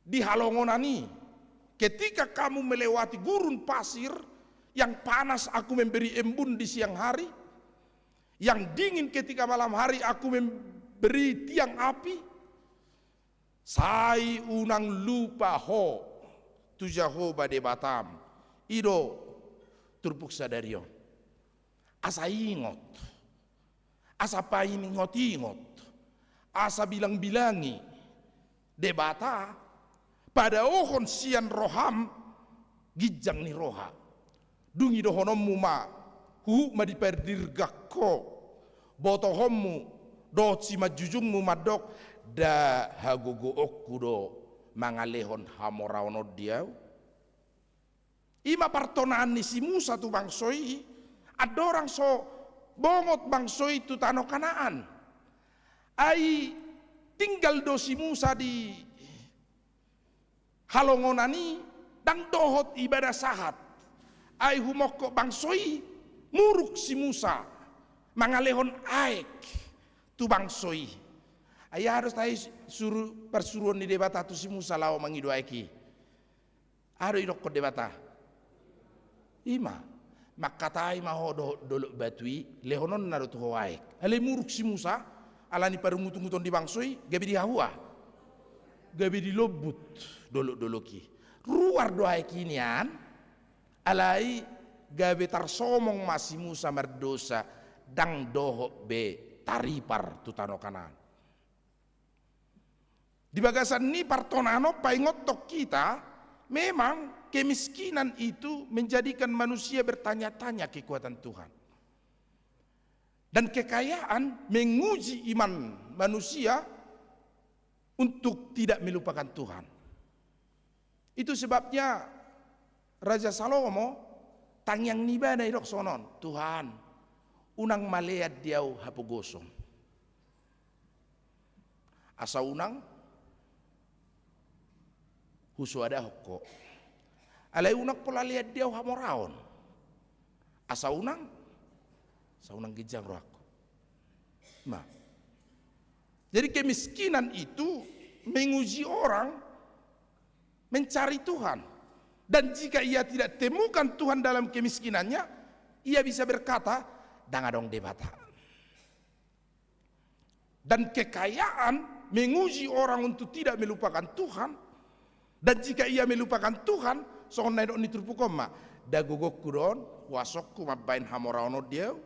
di halongonan i. Ketika kamu melewati gurun pasir yang panas, Aku memberi embun di siang hari, yang dingin ketika malam hari, Aku memberi tiang api. Sai unang lupa ho tu Jahowa Debatam. I do turpuk sadari on. Asa ingot, asa paingot-ingot, asa bilang-bilangi Debata, padaohon sian roham ginjang ni roha. Dung idohononmu ma, huhut ma dipadirgak ho botohonmu dohot simanjujungmu mandok, nda hagogoonku do mangalehon hamoraon on di ahu. I ma partonaan ni si Musa tu bangso i, andorang so bongot bangso i tu tano Kanaan. Ai tinggal do si Musa di halongonan i, ndang dohot ibana sahat. Ai humongkop bangso i, muruk si Musa mangalehon aek tu bangso i. Ai aha do tahe suru, parsuruon ni Debata tu si Musa laho mangido aek i? Aha do idokkon Debata? I ma, mangkatai ma ho dohot dolok batu i, lehononna do tu ho aek. Alai muruk si Musa, ala ni parungut-unguton di bangso i, gabe dihahua, gabe dilombut dolok-dolok i. Ruar do aek i nian, alai gabe tarsomong ma si Musa mardosa, ndang dohot be taripar tu tano Kanaan. Di bagasan ni partonaan on paingothon hita, memang kemiskinan itu menjadikan manusia bertanya-tanya kekuatan Tuhan. Dan kekayaan menguji iman manusia untuk tidak melupakan Tuhan. Itu sebabnya Raja Salomo, tangiang ni ibana i didok songon on: Tuhan, unang malean di ahu hapogoson, asa unang husoadahon Ho. Alai unang pola lean di ahu hamoraon, asa unang, asa unang ginjang rohangku. Nah, jadi kemiskinan itu menguji orang mencari Tuhan. Dan jika ia tidak temukan Tuhan dalam kemiskinannya, ia bisa berkata, "Ndang adong Debata." Dan kekayaan menguji orang untuk tidak melupakan Tuhan. Dan jika ia melupakan Tuhan, songon na nidok ni turpuk on ma: Nda gogonku do on, huasongku mambahen hamoraon on di ahu.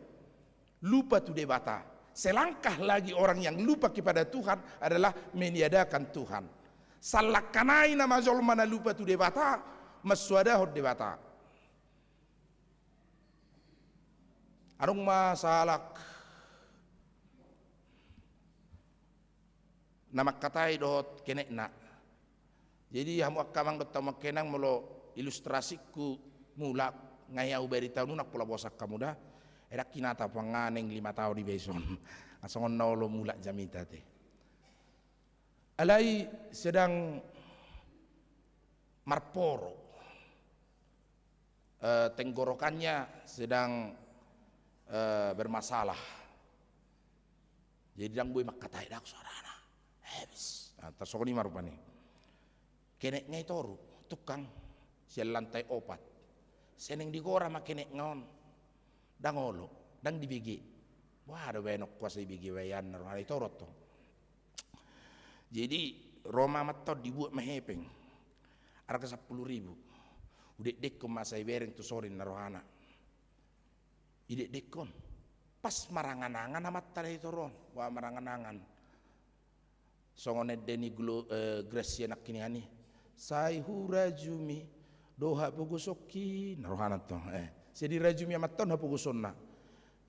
Lupa tu Debata. Selangkah lagi orang yang lupa kepada Tuhan adalah meniadakan Tuhan. Sallangka nai nama jolma na lupa tu Debata, mansoadahon Debata. Adong ma sahalak na mangkatai dohot kenekna. Jadi hamu angka amang dohot hamu angka inang, molo ilustrasingku mulak, nga hea hubarita on, unang pola bosan hamu da. Ai ndang hinata puang, nga naeng lima taon iba dison. Nga songon na olo mulak jamita te. Alai sedang marporo. Eh, tenggorokannya sedang, eh, bermasalah. Jadi ndang boi mangkatai, ndang suarana. Habis. Nah, tarsongon i ma rupani. Kenekna i toru, tungkang, sian lantai opat. Sai naeng digora ma kenekna on. Ndang olo, ndang dibege. Boha do baenonku asa ibege baenna, rohana i toru antong. Jadi ro ma amanta on, dibuat ma hepeng arga sampulu ribu. Hudekdekhon ma asa ibereng tu sori, ninna rohana. Idekdekhon. Pas marangan-angan amanta na i toru on. Wah, marangan-angan. Songon ende ni Glo-, eh, Gracia nangkin i, "Sai hurajumi do hapogosonki," ninna rohana antong. Eh, sai dirajumi amanta on hapogosonna.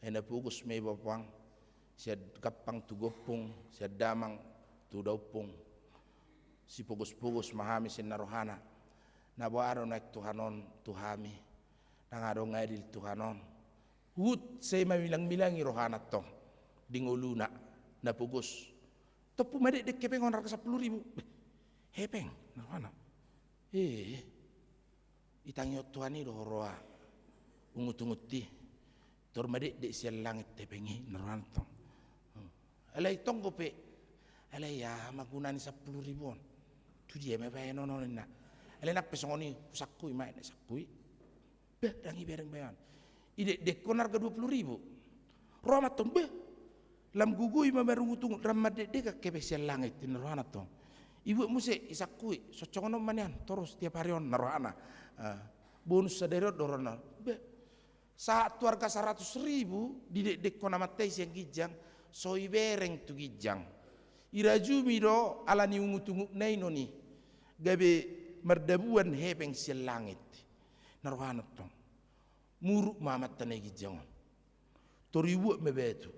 Eh, na pogos ma iba puang. Sian gampang tu gompung, sian damang tu daompung. Sipogos-pogos ma hami, ninna rohana. Na boha do naeng Tuhan on tu hami. Ndang adong adil Tuhan on. Huhut sai mamilang-milangi rohana antong di ngoluna na pogos. Tompu madekdek hepeng on arga sampulu ribu. Beh, hepeng, ninna rohana. Eh, itangihon Tuhan i do huroha ungut-ungut i. Tor madekdek sian langit hepeng i, ninna rohana antong. Hmm. Alai tonggo pe, alai aha ma guna ni sampulu ribu on? Tu dia ma baenon on, ninna. Alai nang pe songon i, husangkui ma, ninna, sangkui. Beh, ndang ibereng baenon. Idekdekhon arga dua pulu ribu. Ro amanta on, beh, lam gogoi ma marungut-ungut, lam mandekdek angka hepeng sian langit, ninna rohana antong. Ibuat muse, isangkui, so songon on ma nian torus tiap hari on, ninna rohana. Eh, bonus sadari on do rohana. Beh, sahat tu arga saratus ribu didekdekhon amanta i sian ginjang, so ibereng tu ginjang. Irajumi do ala ni ungut-ungutna i non i, gabe mardabuan hepeng sian langit, ninna rohana antong. Muruk ma amanta na i ginjang on. Tor ibuat ma batu.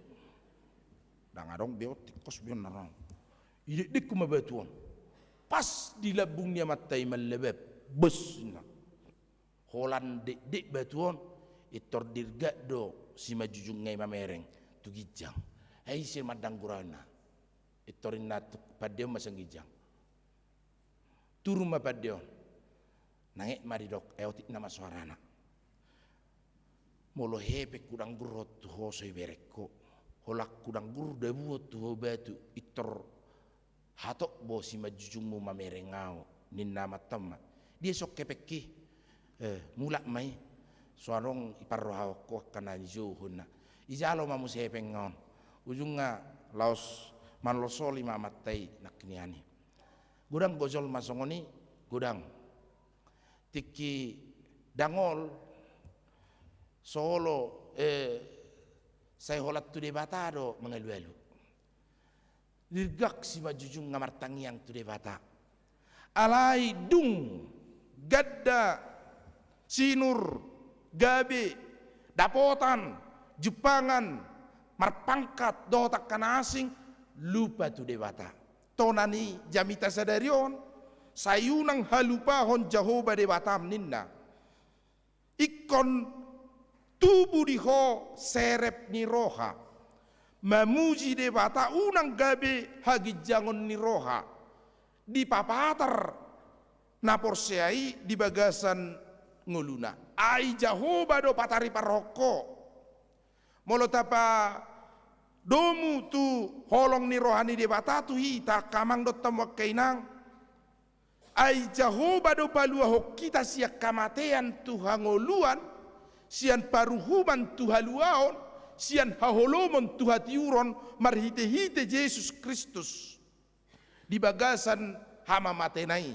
Ndang adong be on, tingkos be on, ninna rohana. Idekdekhon ma batu on. Pas di lambung ni amanta i mallebab. Bos, ninna. Holan dekdek batu on, intor dirgak do simanjujungna i mamereng tu ginjang. Ai ise mandanggurna. Intor ninna tu pande on ma sian ginjang. Turun ma pande on. Nanget ma didok, eh, otik nama soarana. Molo hepeng hudanggurhon tu ho so ibereng ho, holan hudanggur dabu on tu ho batu, intor hatop bo simanjujungmu mamereng ahu, ninna amanta on ma. Dia songon hepengki, eh, mulak ma i, so adong iparrohahon ho angka na nijou ho, ninna. Ijalo ma muse hepeng on. Ujungna laos manolsoli ma amanta i nangkin i. Godang do jolma songon i, godang. Tingki dangol, so olo, eh, sai holan tu Debata do mangalualu. Dirgak simanjujungna martangiang tu Debata. Alai dung ganda, sinur, gabe, dapotan, jumpangan, marpangkat dohot angka na asing, lupa tu Debata. Tona ni jamita sadari on, sai unang halupahon Jahowa Debatam ninna. Ingkon tubu di ho serep ni roha, mamuji Debata unang gabe haginjangon ni roha, dipapatar na porsea i di bagasan ngoluna. Ai Jahowa do patariparhon ho. Molo tapadomu tu holong ni roha ni Debata tu hita angka amang dohot hamu angka inang, ai Jahowa do paluahon hita sian hamatean tu hangoluan, sian paruhuman tu haluaon, sian haholomon tu hatiuron, marhitehite Jesus Kristus di bagasan hamamatena i.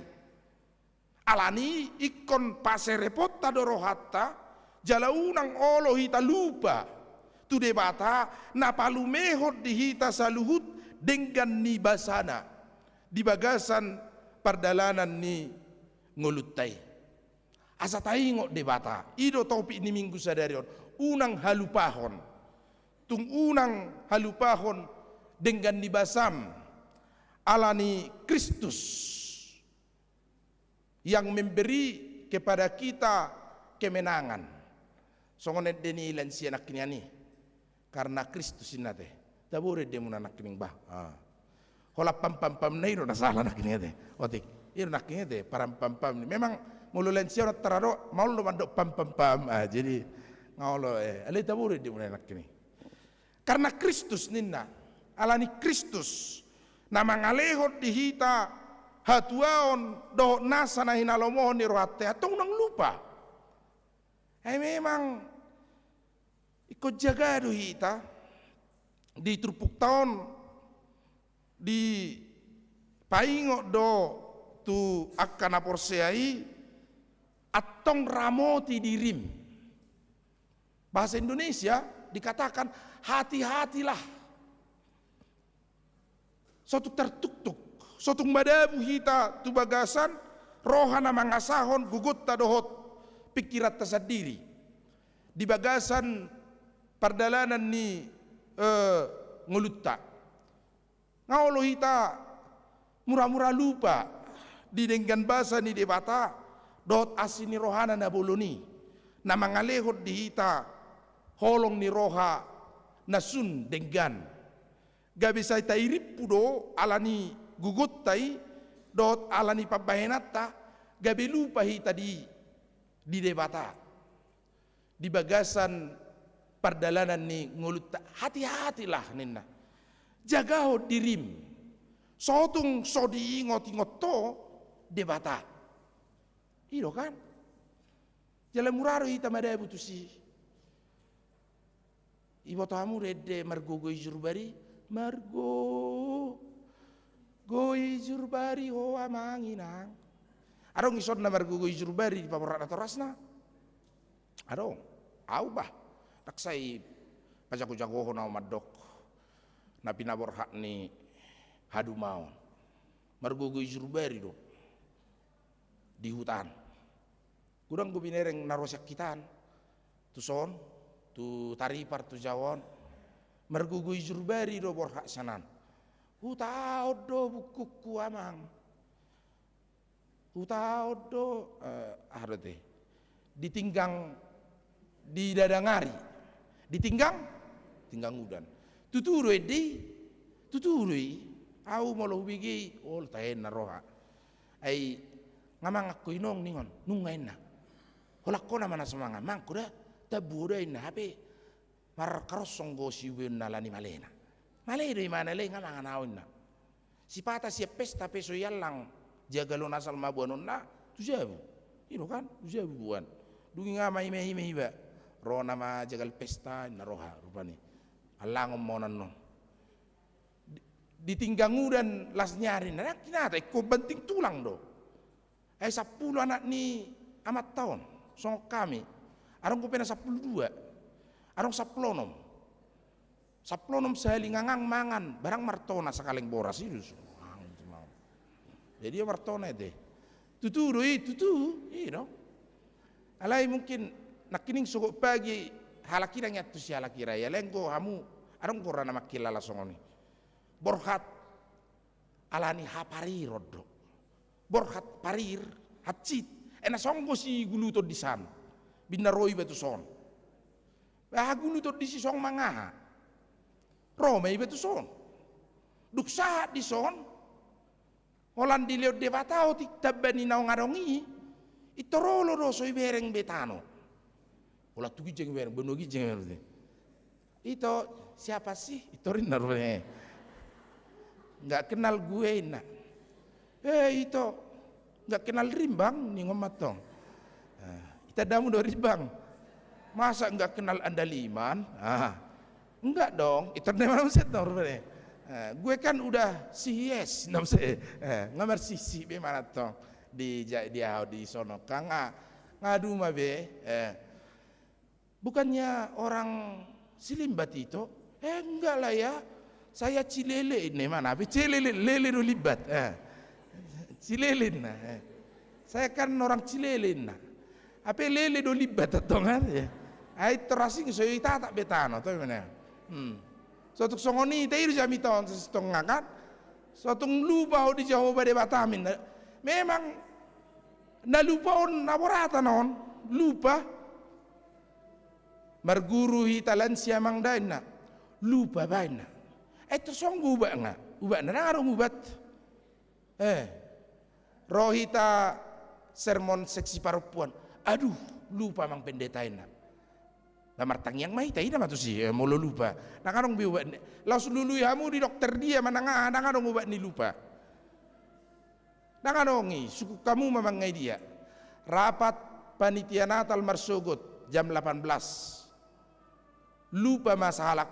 Alani i ingkon pasereponta do rohanta, jala unang olo hita lupa tu Debata na palumehon di hita saluhut denggan ni basana di bagasan pardalanan ni ngolunta i. Asa taingot Debata, i do topik ni Minggu sadari on, unang halupahon. Tung unang halupahon denggan ni basam, alani Kristus yang memberi kepada kita kemenangan. Songon ende ni lansia nangkiningan i, karena Kristus inna te. Taboru endemuna nangkining bah. Ah. Holan pampampam na i do na sala nangkining ate. Otik. I do nangkining ate, parampampam ni. Memang molo lansia on antara do, maol do mandok pampampam. Ah, jadi nga olo, eh. Alai taboru endemuna nangkining. Karena Kristus ninna, alani Kristus na mangalehon di hita hatuaon dohot nasa na hinalomohon ni rohanta i, antong unang lupa. Ai memang ingkon jaga do hita di turpukta on, dipaingot do tu angka na porsea i, antong ramoti dirim. Bahasa Indonesia dikatakan, hati-hatilah. Sotung tartuktuk, sotung madabu hita tu bagasan roha na mangasahon gogonta dohot pingkiranta sandiri di bagasan pardalanan ni, eh, ngolunta. Nga olo hita mura-mura lupa di denggan basa ni Debata dohot asi ni rohana na bolon i, na mangalehon di hita holong ni roha na sun denggan. Gabe sai tairimpu do alani gogonta i dohot alani pambahenanta, gabe lupa hita di, di Debata di bagasan pardalanan ni ngolunta. Hati-hatilah ninna. Jagahon dirim. Sotung so diingot-ingot ho Debata. I do kan? Jala mura do hita madabu tusi. Iboto hamu do ende margogo i jurbari? Margogo i jurbari ho amang inang. Adong ison na margogo i jurbari di paborhat natorasna? Adong. Au bah, ndang sai pajago-jagohon au mandok na pinaborhat ni hadumaon. Margogo i jurbari do di huta an. Godang do binereng na ro sian hita an, tuson, tu Taripar, tu Jawa on, margogo i jurbari do borhat sian an. Hutaon do bungkungku amang. Hutaon do, eh, aha do te? Ditinggang, didadangari. Ditinggang, tinggang udan. Tutu do ende i, tutu do i. Au molo hubege i, olo tahe na roha. Ai nga mangan ho inong ningon, nunga inna. Holan ho nama na so mangan, mangan ho da, tambu ho da inna, hape markaroshon do siubeonna ala ni malena. Male do imana, alai nga mangan au inna. Sipata sian pesta pe so iallang jagal on asal ma boanonna tu jabu. I do kan, tu jabu boan. Dung i nga maima-ima iba. Ro nama jagal pesta, inna roha rupani. Allangon ma on annon. Di, ditinggang udan las ni ari, na nangkin hata ingkon banting tulang do. Ai sampulu anak ni amanta on, songon hami. Adong dope na sampulu dua. Adong sampulu onom. Sampulu onom sahali ngangang mangan, barang martona sakaleng boras i do. Jadi ia martona i te. Tutu do i, tutu, i do. Alai mungkin nangkining sogot pagi halak i ndang iantusi halak i ra i, alai anggo hamu Adong gora na mangkilala songon i. Borhat, alani hapariron do. Borhat parir, hansit. E na songon sigulu tondisan. Binna ro iba tu son. Aha gulu tondis i songon mangaha. Ro ma iba tu son. Dung sahat di son. Holan dilehon Debata otik tamba ni naung adong i. Pintor olo do so ibereng be tano. Holan tu ginjang ibereng, banua ginjang ibereng. Ito, siapa sih? Pintor ninna rupani. Nggak kenal gue, ninna. Eh, ito, nggak kenal Rimbang, ningon ma antong. Ita damu do Rimbang. Masa nggak kenal Andaliman? Ah, enggak dong, pintor ninna ma antong rupani. Eh, gue kan udah C S, ninna muse. Eh, nggak marsisi be ma antong. Di, di aho di sono. Kan nga, ngadu ma be. Eh, bukannya orang Silimbat ito? Eh, enggak lah ya. Saya Cilele, ninna ma, hape Cilele, lele do Limbat. Eh. Cilele, ninna. Eh. Saya kan orang Cilele, ninna. Hape lele do Limbat antong, kan? Ya. Ai pintor asing so itatap be tano, to, ninna. Hmm. So tung songon i, ita i do jamita on, sasintongna, kan? So tung lupa ho di Jahowa Debatam, ninna. Memang na lupa on, na boratan on, lupa. Marguru hita lansia, Amang, da, ninna. Lupa ba, ninna. Eh, pintor songon ubatna. Ubatna, ndang adong ubat. Eh. Ro hita sermon seksi parompuan. Aduh, lupa, Amang Pendeta, ninna. Lah martangiang ma hita, ninna ma tusi, eh, molo lupa. Ndang adong be ubat ni. Laos lului hamu di dokter dia manang aha, ndang adong ubat ni lupa. Ndang adong i, sungkun hamu ma mangadia. Rapat panitia Natal marsogot jam delapan belas. Lupa ma sahalak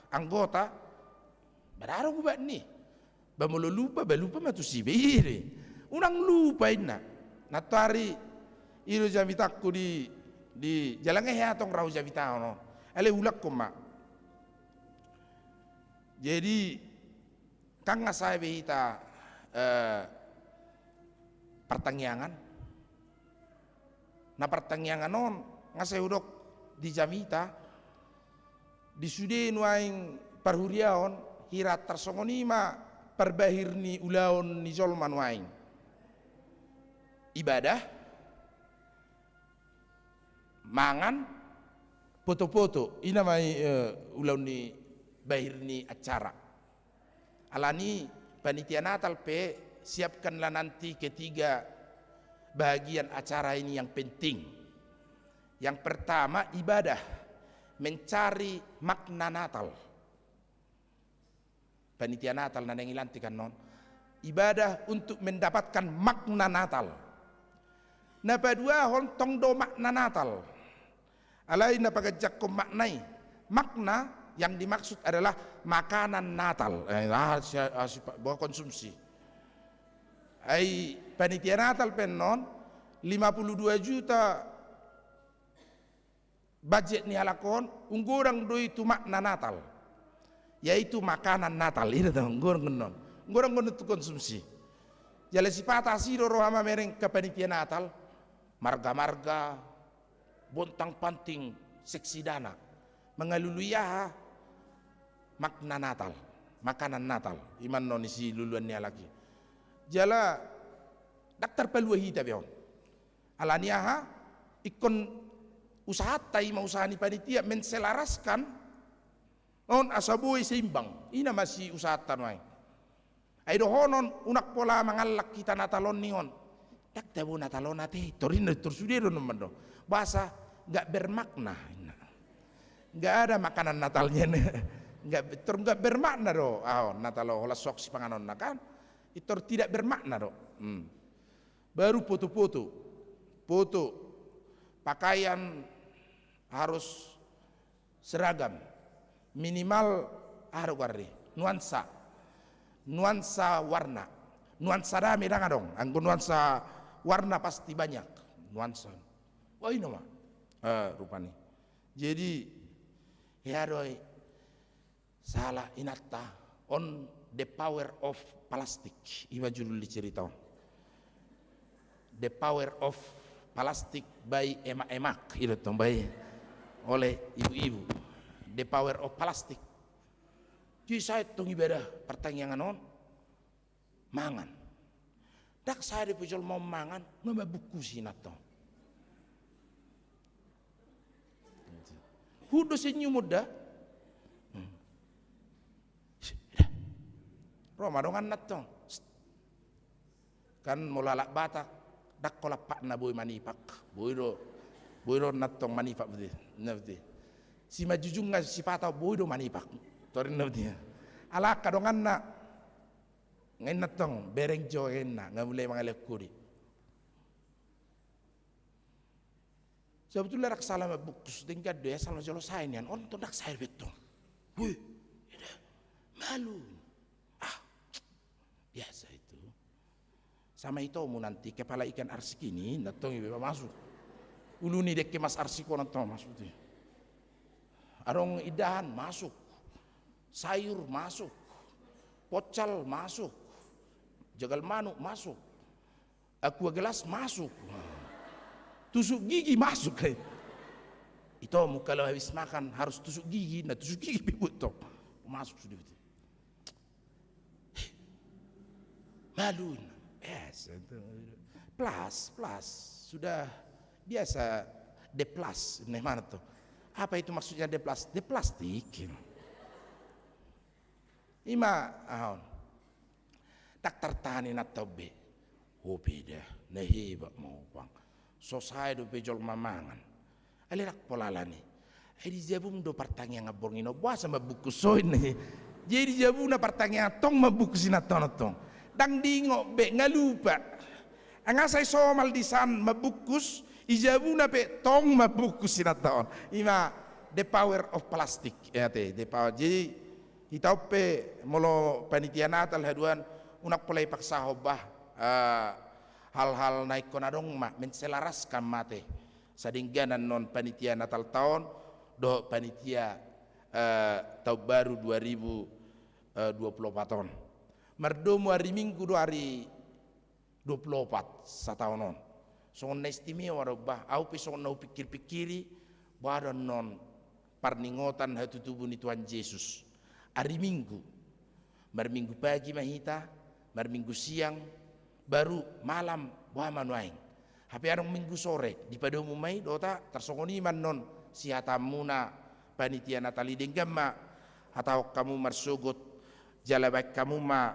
anggota, ba ndang adong ubat ni. Ba molo lupa, ba lupa ma tusi be, i do. Unang lupa, ninna. Nantoari i do jamitangku di, di jala nga hea antong ro jamitahon on. Ale, hulangkon ma. Jadi, kan nga sae be hita, eh, partangiangan. Na partangiangan on, nga sae hudok di jamita, di sude nuaeng parhuriaon, hira tarsongon i ma parbahir ni ulaon ni jolma nuaeng. Ibadah, mangan, poto-poto, i nama i, eh, ulaon ni bahir ni acara. Alani panitia Natal pe siapkanlah nanti ketiga bahagian acara ini yang penting. Yang pertama, ibadah, mencari makna Natal. Panitia Natal na naeng dilantik annon. Ibadah untuk mendapatkan makna Natal. Na paduahon tong do makna Natal. Alai na paganjangkon makna i. Makna yang dimaksud adalah makanan Natal. Eh, ah, si, ah, si, bahwa konsumsi. Ai panitia Natal pe annon, lima puluh dua juta budget ni halak on, ung godang do i tu makna Natal. Yaitu makanan Natal, i do tong, ung godang annon. Ung godang annon tu konsumsi. Jala sipata asi do roha mamereng ka panitia Natal. Marga-marga, bontang panting, seksi dana. Mangalului aha? Makna Natal. Makanan Natal. I ma annon i siluluan ni halak i. Jala, ndang tarpalua hita be on. Alani aha? Ingkon usahanta i ma usaha ni panitia menselaraskan on asa boi seimbang. I nama siusahanta nuaeng. Ai dohonon unang pola mangallak hita Natal on ningon. Ndang tabo Natal on ate, tor ninna, tor sude do annon mandok. Boasa nggak bermakna, ninna. Nggak ada makanan Natalnya, ninna. Nggak, tor nggak bermakna do. Ah, Natal on holan sok sipanganonna kan. Tor tidak bermakna do. Hmm. Baru foto-foto. Foto. Pakaian harus seragam. Minimal, aha do goarna i? Nuansa. Nuansa warna. Nuansa dame ndang adong. Anggo nuansa warna pasti banyak. Nuansa. Wah, i nama. Eh, rupani. Jadi, hea do i. Sahala inanta, on The Power of Plastic, i ma judul ni cerita on. The Power of Plastic by emak-emak, i do tong, by, oleh ibu-ibu. The Power of Plastic. Di sae tong ibadah partangiangan on, mangan. Ndang sae dope jolma on mangan, nga mambungkusi nantong. Huhut do senyum on da. Hmm. Ro ma dongan nantong. Kan molo halak Batak, ndang holan patna boi manipak. Boi do, boi do nantong manipak boti. Na boti. Simanjujung nga sipata boi do manipak. Torin na boti. Alai angka donganna, nga i nantong bereng jo, nga inna, nga mulai mangalehon hodi. Sebetulnya ndang salah mambungkus, denggan do i, asal jolo sae nian, on tong ndang sae dope tong. Wih, eda, malu. Ah, biasa itu. Sama itomu nanti kepala ikan arsik ini, nantong iba masuk. Ulu ni dengke mas arsik on nantong masuk tu. Adong indahan masuk. Sayur masuk. Pocal masuk. Jagal manuk masuk. Aqua gelas masuk. Tusuk gigi masuk. Itomu kalau habis makan harus tusuk gigi, na tusuk gigi pe buat tong. Masuk sudah itu. Malu. Biasa itu. Plus, plus. Sudah biasa deplas, ne mana tuh? Apa itu maksudnya deplas? Deplastik. Ima, aha on. Ndang tartahan inanta on be. Ho pe da, na hebat ma ho pang. So sae dope jolma mangan. Alai ndang pola alani. Ai di jabum do partangiangan borngin on, boasa mambungkus ho inna i. Jadi di jabuna partangiangan tong mambungkus inanta on tong. Ndang diingot be, nga lupa. Nga sai somal di san mambungkus, di jabuna pe tong mambungkus inanta on. Ima the power of plastic. Ya te, the power. Jadi hita on pe molo panitia Natal haduan, unang pola ipaksahon bah, eh, hal-hal na ingkon adong ma, menselaraskan ma te sadenggan annon panitia Natal ta on dohot panitia, eh, taon baru dua ribu dua puluh opat on. Mardomu ari Minggu do ari dua puluh opat sataon on. Songon na istimewa do bah, au pe songon na hupingkir-pingkiri, bah do annon parningotan hatutubu ni Tuhan Jesus. Ari Minggu. Marminggu pagi ma hita, marminggu siang, baru malam, boha ma nuaeng. Hape adong Minggu sore, dipadomu ma i dohot, tarsongon i ma annon sihatamuna panitia Natal i, denggan ma hatahon hamu marsogot, jala baen hamu ma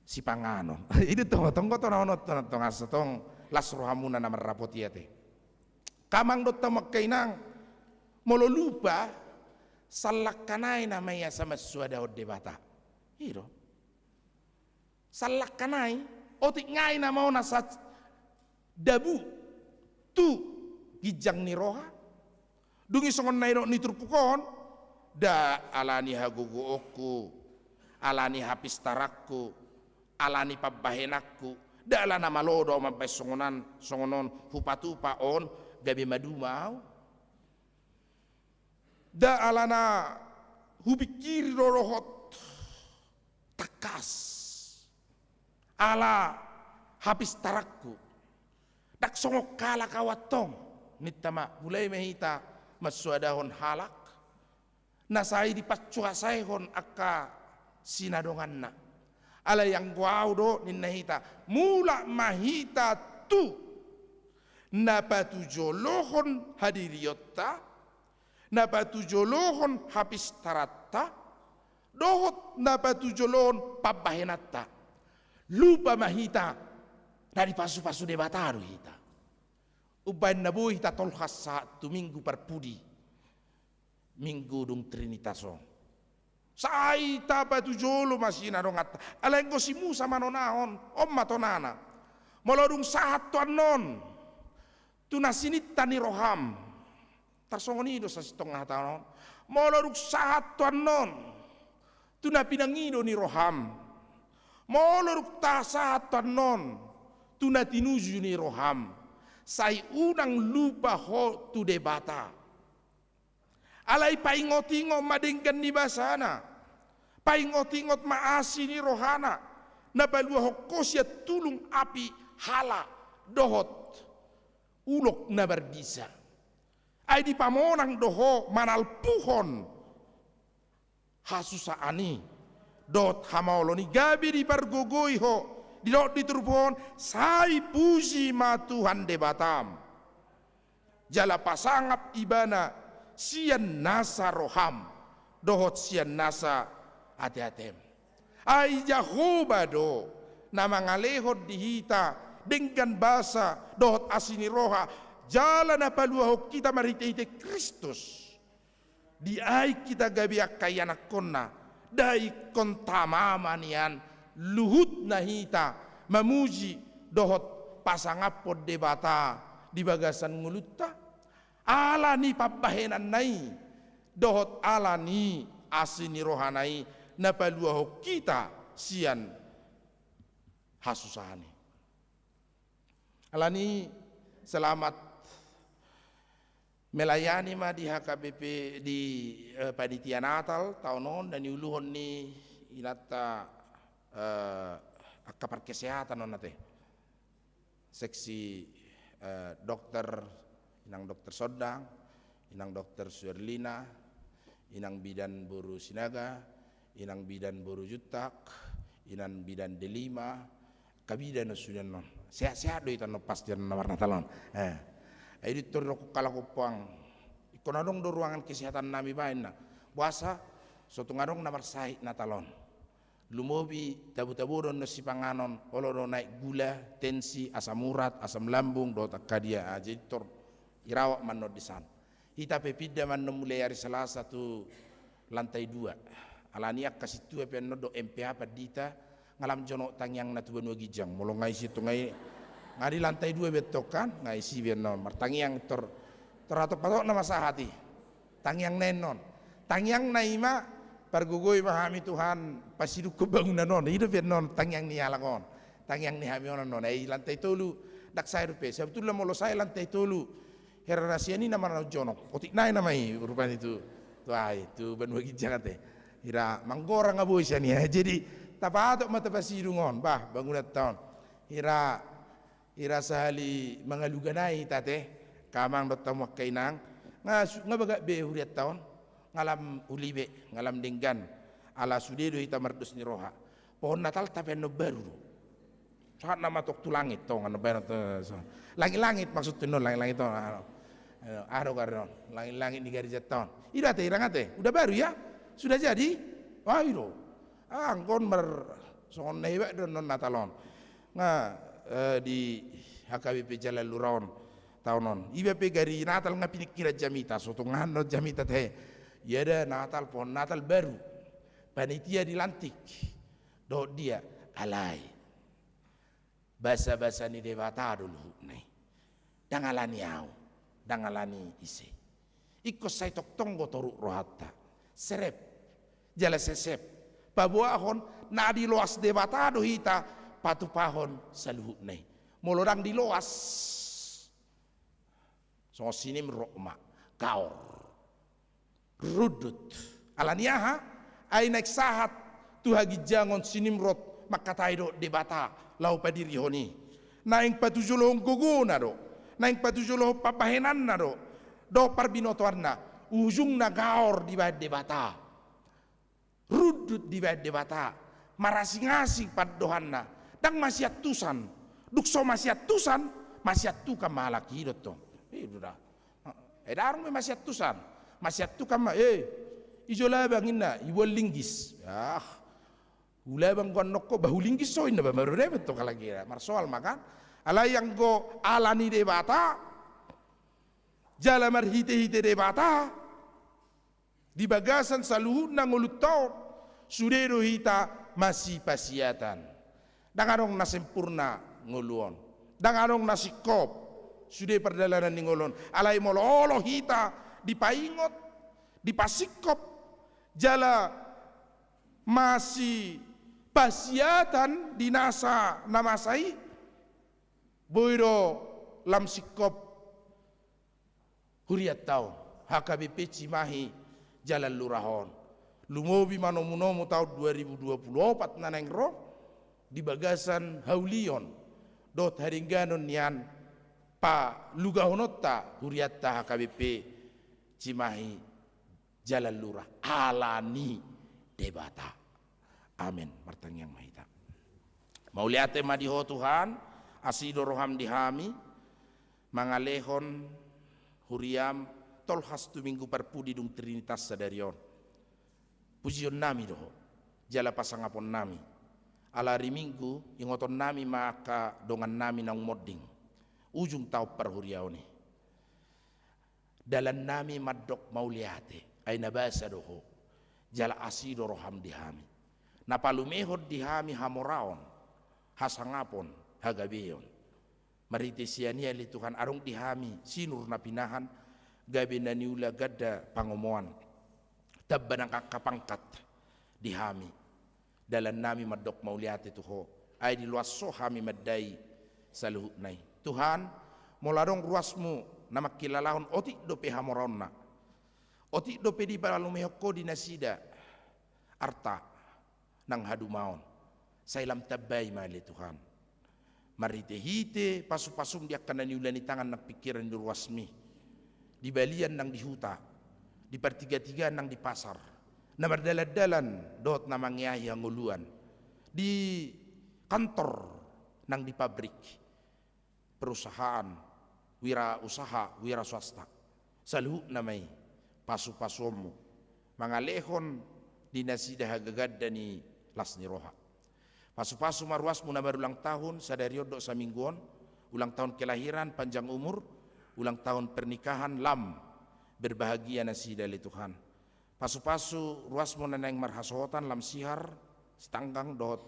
sipanganon. I do tong, tong, tong, tong, tong, asa tong las rohamuna na marrapot i ate. Angka amang dohot hamu angka inang, molo lupa, sallangkan ai nama i asa mansoadahon Debata. I do. Sallangkan ai, otik ngai nama on asa dabu tu ginjang ni roha. Dung i songon na nidok ni turpuk on, nda ala ni hagogoonku, ala ni hapistaranku, ala ni pambahenanku, nda ala na malo do ahu mambahen songon an, songon on, hupatupa on gabe maduma ahu. Nda ala na hupingkiri do dohot tangkas, ala hapistaranku. Ndang songon halak ahu antong, ninta ma, mulai ma hita mansoadahon halak na sai dipansuasaihon angka sinadonganna. Alai anggo ahu do, ninna hita, mulak ma hita tu na patujolohon hadirionta, na patujolohon hapistaranta, dohot na patujolohon pambahenanta. Lupa ma hita, na dipasupasu Debata do hita. Umbahen na boi hita tolhas sahat tu Minggu Parpudi, Minggu dung Trinitas on. Sai tapatujolo ma sinadonganta. Alai anggo si Musa manonahon, on ma tonana. Molo dung sahat tu annon, tu na sininta ni roham. Tarsongon i do sasintongna hata on. Molo dung sahat tu annon, tu na pinangido ni roham. Molo dung ta sahat tu annon, tu na tinuju ni roham. Sai unang lupa ho tu Debata. Alai paingotingot ma denggan ni basana, paingotingot ma asi ni rohana, na paluahon ho sian tulung api hala dohot ulok na marbisa. Ai dipamonang do ho manalpuhon hasusaan i dohot hamaolon i gabe dipargogoi ho, didok di turpuk on, sai puji ma Tuhan Debatam. Jala pasangap Ibana sian nasa roham dohot sian nasa ateatem. Ai Jahowa do na mangalehon di hita denggan basa dohot asi ni roha, jala na paluahon hita marhitehite Kristus. Di ai hita gabe angka ianakhonna, dai ingkon tama ma nian luhutna hita mamuji dohot pasangaphon Debata di bagasan ngolunta, ala ni pambahenanna i dohot ala ni asi ni rohana i na paluahon hita sian hasusaan i. Alani, selamat melayani ma di H K B P, di, eh, panitia Natal taon on, na niuluhon ni inanta, eh, angka parkesehatan on ate. Seksi, eh, dokter, inang dokter Sondang, inang dokter Suerlina, inang bidan boru Sinaga, inang bidan boru Juntak, inang bidan Delima, angka bidan on sude annon. Sehat-sehat do hita annon pasti annon na marnatal on. Eh. Ai ditor do halak ompuang. Ingkon adong do ruangan kesehatan nami baen na. Boasa, so tung adong na marsahit Natal on. Lumobi tabo-tabo do annon sipanganon, olo do naek gula, tensi, asam urat, asam lambung, dohot angka dia. Ah, jadi tor dirawat ma annon di san. Hita pe pinda ma annon mulai ari Selasa tu lantai dua. Alani angka sintua pe annon do M P A pandita, nga lam jonok tangiangna tu banua ginjang. Molo nga isi tu nga i, nga di lantai dua be antong kan, nga isi be annon. Martangiang tor, tor hatop-hatop nama sahat i. Tangiangna annon. Tangiangna i ma pargogoi ma hami Tuhan, pasidungkon bangunan on. I do pe annon tangiang ni halak on. Tangiang ni hami on annon. Ai lantai tolu, ndang sae dope. Sabotulna molo sae lantai tolu, hera na sian i nama na jonok. Otik nai nama i rupani tu, tu ai, tu banua ginjang ate. Hira manggora nga boi sian i. Jadi, tapahatop ma tapasidung on. Bah, bangunanta on. Hira Hira sahali mangaluga nai hita ate, angka amang dohot hamu angka inang, nga su-, nga bagak be hurianta on, nga lam uli be, nga lam denggan, ala sude do hita mardos ni roha. Pohon Natalta pe annon baru do. Sahat nama tong tu langit, tong, annon baru, tong, so. Langit-langit maksudna annon, langit-langit on, ano. Ano, aro gari on, langit-langit ni garejanta on. I do ate, hira nga ate, udah baru ya? Sudah jadi? Wah, i do. Ah, anggo on mar-, songon na hebat do annon Natal on. Nga, eh, di H K B P Jalan Lurah on taon on. Iba pe gari Natal nga piningkiran jamita, so tung annon jamita ate. Ia da Natal, pohon Natal baru. Panitia dilantik. Dohot dia, alai. Basa-basa ni Debata do luhutna i. Ndang alani au, ndang alani ise. Ingkon sai tongtong do toruk rohanta. Serep, jala sesep. Paboahon na diloas Debata do hita patupahon saluhutna i. Molo ndang diloas, songon si Nimrod ma, gaor. Rundut. Alani aha? Ai naeng sahat tu haginjangon si Nimrod mangkatai dohot Debata laho padirihon i. Naeng patujolohon gogona do. Naeng patujolohon pambahenanna do. Dohot parbinotoanna. Ujungna gaor dibaen Debata. Rundut dibaen Debata. Marasing-asing pandohanna. Ndang masiantusan. Dung so masiantusan, masiantukan ma halak i do tong. Eh, udah. Eh, daong be masiantusan. Masiantukan ma, eh, ijo labang inna, iboan linggis. Ah, ulabang goan nokko, bah ulinggis so inna, bah, baru dapet tu halak i, marsoal ma kan. Alai anggo ala ni Debata, jala marhite-hite Debata, di bagasan saluhutna ngolunta on, sude do hita masipasiatan. Ndang adong na sempurna ngolu on. Ndang adong na singkop sude pardalanan ni ngolu on. Alai molo olo hita dipaingot, dipasingkop, jala masipasiatan di nasa na masa i, boi do lam singkop hurianta on, H K B P Cimahi Jalan Lurah on. Lumobi manomu-nomu taon dua ribu dua puluh opat na naeng ro, di bagasan haulion dohot hadengganon nian palugahononta hurianta H K B P Cimahi Jalan Lurah. Alani Debata. Amen. Martangiang ma hita. Mauliate ma di Ho Tuhan, asi do roham di hami, mangalehon huriam tolhas tu Minggu Parpudi dung Trinitas sadari on. Pujionnami do Ho, jala pasangaponnami. Ala ari Minggu, ingotonnami ma angka dongannami naung monding. Ujung taon parhuriaon i. Dalannami mandok mauliate, ai na basa do Ho, jala asi do roham di hami. Na palumehon di hami hamoraon, hasangapon, hagabeon. Marhite sian i ale Tuhan, adong di hami sinur na pinahan, gabe na niula ganda pangomoan. Tamba nang angka pangkat di hami. Dalannami mandok mauliate tu Ho, ai diloas Ho hami mandai saluhutna i. Tuhan, molo adong ruasmu na mangkilalahon otik dope hamoraonna, otik dope dipalumehon Ho di nasida arta nang hadumaon, sai lam tambai ma ale Tuhan. Marhitehite pasupasum di angka na niula ni tangan nang pingkiran ni ruasmi, di balian nang di huta, di partigatigaan nang di pasar, na mardalandalan dohot na mangeahi hangoluan, di kantor nang di pabrik, perusahaan, wira usaha, wira swasta, saluhutna ma i pasupasuonmu mangalehon di nasida hagaganda ni las ni roha. Pasupasu ma ruasmu na marulang tahun, sadari on dohot saminggu on, ulang tahun kelahiran, panjang umur, ulang tahun pernikahan, lam berbahagia nasida ale Tuhan. Pasupasu ruasmu na naeng marhasohotan, lam Sihar Sitanggang dohot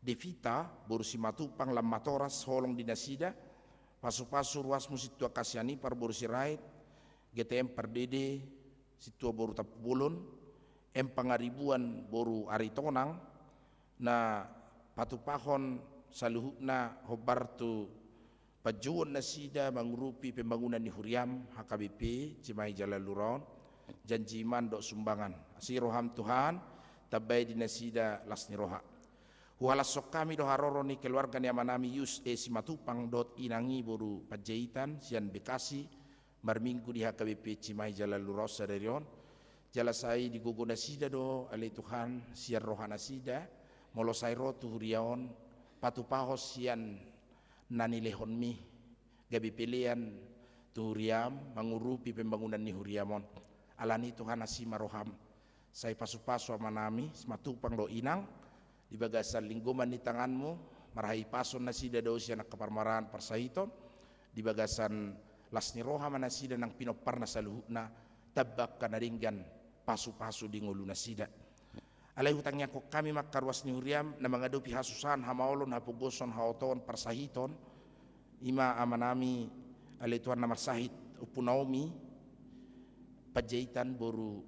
Devita boru Simatupang, lam matoras holong di nasida. Pasupasu ruasmu Sintua Kasian Ipar boru Sirait, G T M Pardede, Sintua boru Tampubolon, M Pangaribuan boru Aritonang, na patupahon saluhutna hombar tu panjouon nasida mangurupi pembangunan ni huriam H K B P Cimahi Jalalura on, janjiman dohot sumbangan. Asi roham Tuhan, tambai di nasida las ni roha. Huhalashon hami do haroro ni keluarga ni amanami Yus E Simatupang dohot inang i boru Panjaitan sian Bekasi, marminggu di H K B P Cimahi Jalalura on sadari on. Jala sai digogo nasida do ale Tuhan sian roha nasida, molo sai ro tu huria on, patupahon sian na nilehonmi, gabe pelean tu huriam, mangurupi pembangunan ni huriam on. Alani Tuhan, asi ma roham, sai pasupasu amanami Simatupang dohot inang, di bagasan linggoman ni tanganmu, marhahipason nasida dao sian angka parmaraan parsahiton, di bagasan las ni roha ma nasida nang pinomparna saluhutna, tamba angka na denggan pasupasu di ngolu nasida. Alai hutangiangkon hami ma angka ruas ni huriam na mangadopi hasusahan, hamaolon, hapogoson, haotoon, parsahiton, i ma amanami ale Tuhan na marsahit Ompu Naomi Panjaitan boru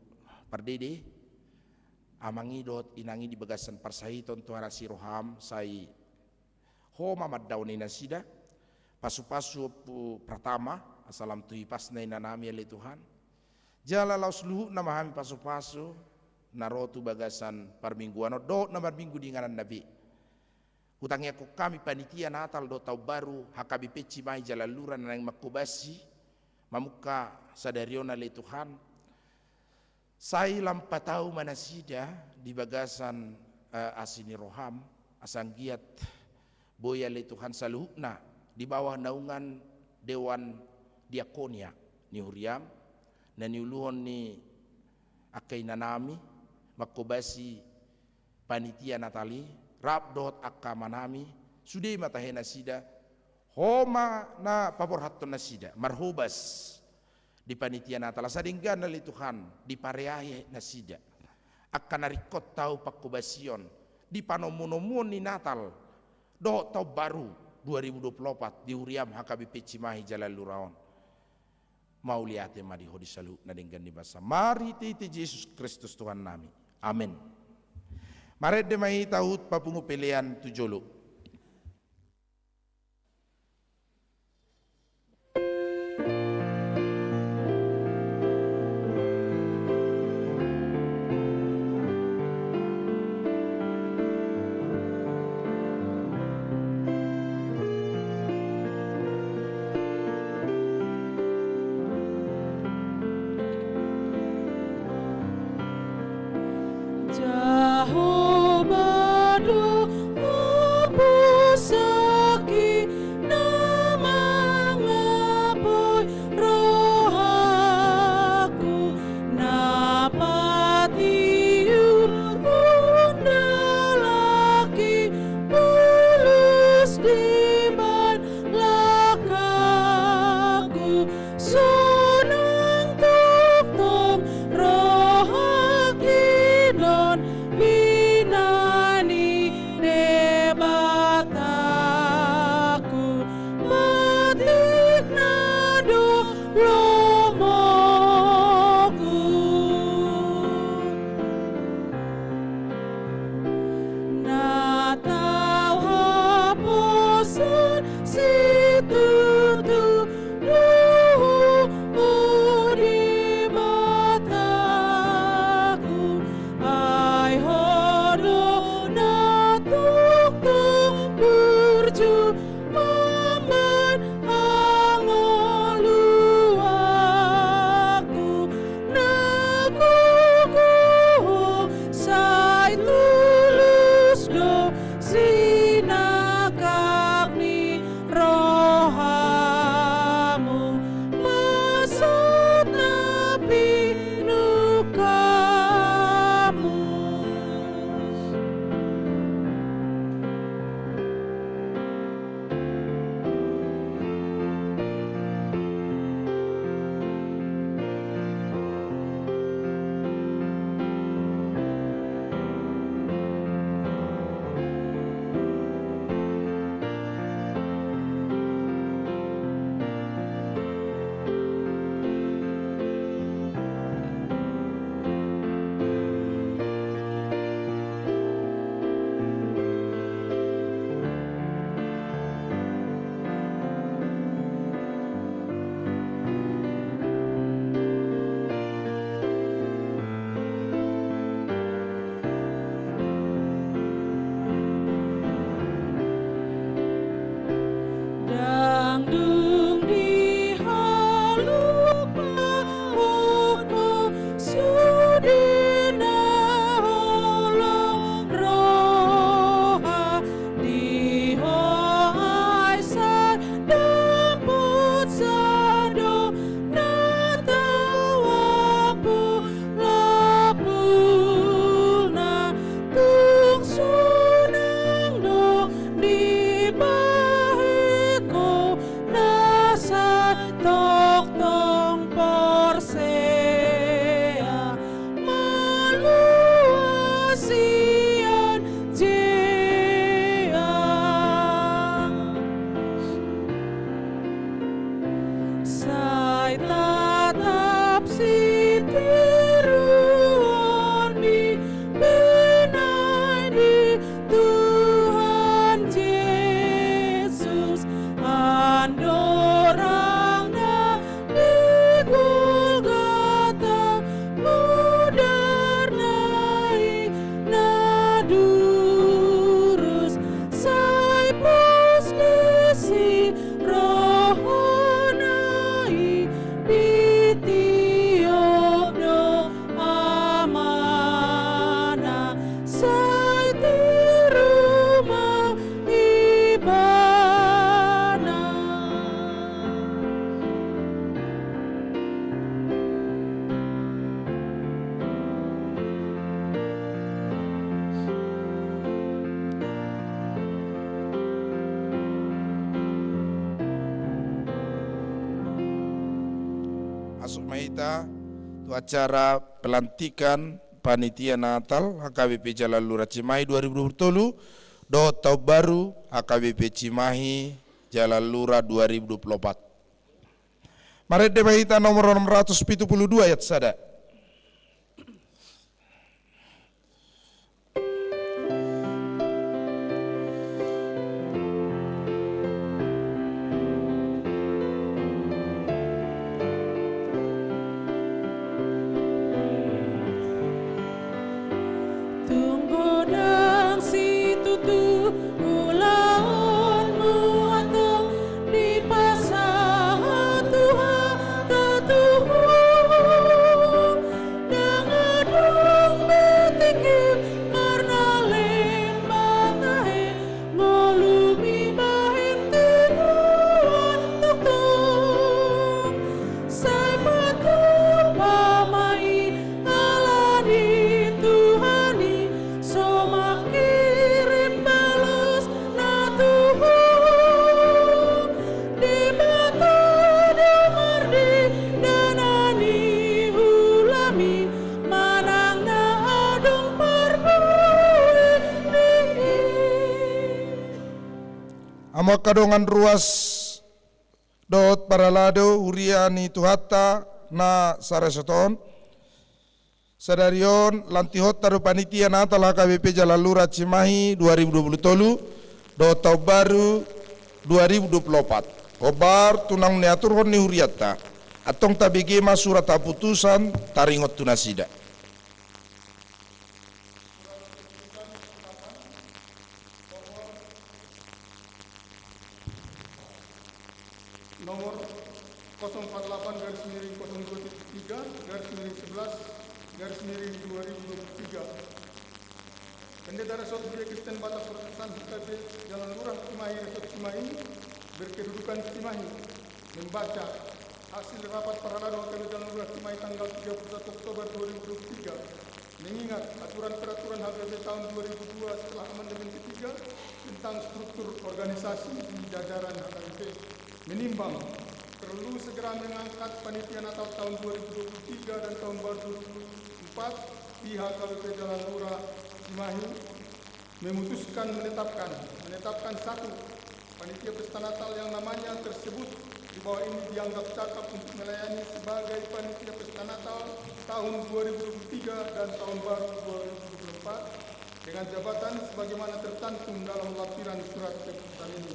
Pardede, amang i dohot inang i di bagasan parsahiton Tuhan, asi roham, sai Ho ma mandaoni nasida, pasupasu Ompu Pratama, asa lam tu hipasna inanami ale Tuhan. Jala laos luhutna ma hami pasupasu, na ro tu bagasan parmingguan on, dohot na marminggu di ingananna be. Hutangiangkon hami panitia Natal dohot Taon Baru H K B P Cimahi Jalalura na naeng manghobasi, mamungka sadari on ale Tuhan. Sai lam patau ma nasida di bagasan, eh, asi ni roham, asa anggiat boi ale Tuhan saluhutna di bawah naungan Dewan Diakonia ni huriam, na niuluhon ni angka inanami, manghobasi panitia Natal i, rap dohot angka amanami, sude ma tahe nasida, Ho ma na paborhathon nasida, marhobas di panitia Natal, asa denggan ale Tuhan, dipareahi nasida angka na ringkot tau panghobasion di panomunomuon ni Natal dohot Taon Baru dua ribu dua puluh opat di huriam H K B P Cimahi Jalalura on. Mauliate ma di Ho di saluhut na denggan ni basa. Marhitehite Jesus Kristus Tuhannami. Amen. Marende ma hita huhut papungu pelean tu jolo. Andorangna di Golgata, mudarna i na durus, sai pos disi rohona i, ditiop do Amana, sai tiru ma Ibana. Masuk ma hita tu acara pelantikan Panitia Natal H K B P Jalan Lura Cimahi dua ribu dua puluh tolu dohot Taon Baru H K B P Cimahi Jalan Lura dua ribu dua puluh opat. Marende ma hita nomor onom ratus pitu puluh dua ayat sada. Tung godang situtu ulaonmu, antong dipasahat Tuhanta tu ho. Ndang adong be tingkim marnalem ma tahe, ngolumi bahen tiruan tongtong. Sai patupa ma i ala ni Tuhan i, so mangkirim balosna tu ho. Debata do marnida na niulami manang na adong parbue ni i. Hamu angka dongan ruas dohot parhalado huria ni Tuhanta na saresort on, sadari on lantihonta do Panitia Natal H K B P Jalan Lura Cimahi dua ribu dua puluh tolu dohot Taon Baru dua ribu dua puluh opat. Hombar tu naung niaturhon ni hurianta, antong tabege ma surat haputusan taringot tu nasida. Nomor kosong empat delapan garis miring kosong dua titik tiga garis miring sebelas garis miring dua ribu dua puluh tiga. Pendeta Resort Huria Kristen Batak Protestan H K B P Jalan Lura Cimahi Resort Cimahi, berkedudukan Cimahi, membaca hasil rapat parhalado H K B P Jalan Lura Cimahi tanggal tiga puluh satu Oktober dua ribu dua puluh tiga. Mengingat aturan peraturan H K B P tahun dua ribu dua setelah amandemen ketiga tentang struktur organisasi di jajaran H K B P. Menimbang perlu segera mengangkat Panitia Natal tahun dua ribu dua puluh tiga dan tahun baru dua ribu dua puluh empat, pihak H K B P Jalan Lura Cimahi memutuskan menetapkan, menetapkan satu, panitia pesta Natal yang namanya tersebut di bawah ini dianggap cakap untuk melayani sebagai panitia pesta Natal tahun dua ribu dua puluh tiga dan tahun baru dua ribu dua puluh empat dengan jabatan sebagaimana tercantum dalam lampiran surat keputusan ini.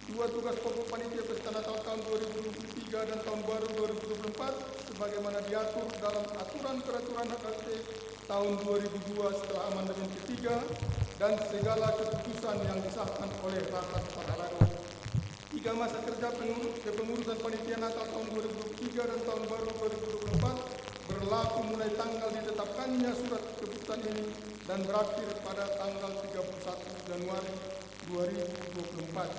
Dua, tugas pokok panitia pesta Natal tahun dua ribu dua puluh tiga dan tahun baru dua ribu dua puluh empat sebagaimana diatur dalam aturan peraturan H K B P tahun dua ribu dua setelah amandemen ketiga dan segala keputusan yang disahkan oleh rapat parhalado. Tiga, masa kerja pengurus, kepengurusan panitia Natal tahun dua ribu dua puluh tiga dan tahun baru dua ribu dua puluh empat berlaku mulai tanggal ditetapkannya surat keputusan ini dan berakhir pada tanggal tiga puluh satu Januari dua ribu dua puluh empat.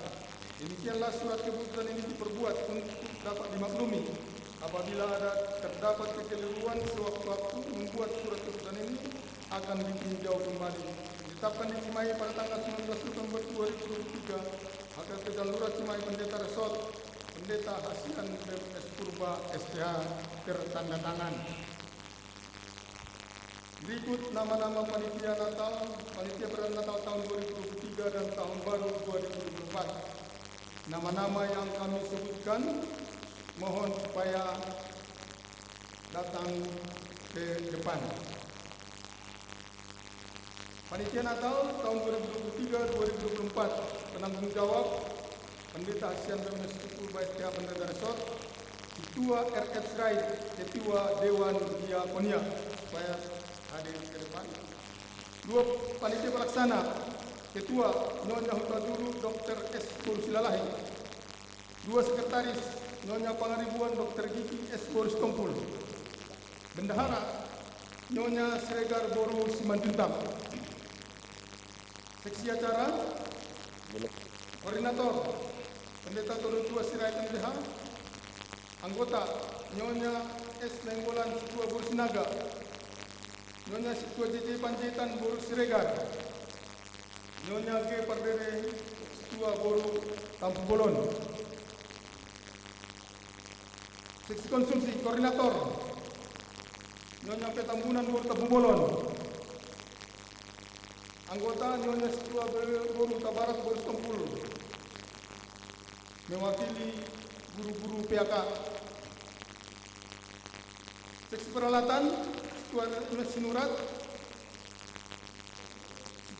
Demikianlah surat keputusan ini diperbuat untuk dapat dimaklumi. Apabila ada terdapat kekeliruan sewaktu-waktu membuat surat keputusan ini akan ditinjau kembali. Ditetapkan di Cimahi pada tanggal sembilan belas November dua ribu dua puluh tiga, H K B P Jalan Lura Cimahi Pendeta Resort, Pendeta Hasian B M S Purba S P H, tertanda tangan. Berikut nama-nama panitia Natal, panitia perayaan Natal tahun dua ribu dua puluh tiga dan tahun baru dua ribu dua puluh empat. Nama-nama yang kami sebutkan, mohon supaya datang ke depan. Panitia Natal tahun dua ribu dua puluh tiga dua ribu dua puluh empat, penanggung jawab Pendeta Hasian Domes Tukul Baet Tia Pendeta Resort, Ketua R F Sirait, Ketua Dewan Diakonia, supaya hadir ke depan. Dua panitia pelaksana, Ketua Nyonya Hutajulu Dokter S Boru Silalahi. Dua sekretaris, Nyonya Pangaribuan Dokter Gigi S Boru Sitompul. Bendahara, Nyonya Siregar Boru Simanjuntak. Seksi acara, koordinator, Pendeta Torutua Sirait M T H. Anggota, Nyonya S Nainggolan Situa Boru Sinaga. Nyonya Situa J J Panjaitan Boru Siregar. Nyonya G Pardede Situa Boru Tampubolon. Seksi konsumsi, koordinator, Nyonya P Tambunan Boru Tampubolon. Anggota, Nyonya Situa Boru Hutabarat Boru Sitompul. Mewakili guru-guru P A K. Seksi peralatan, Situa Sinurat.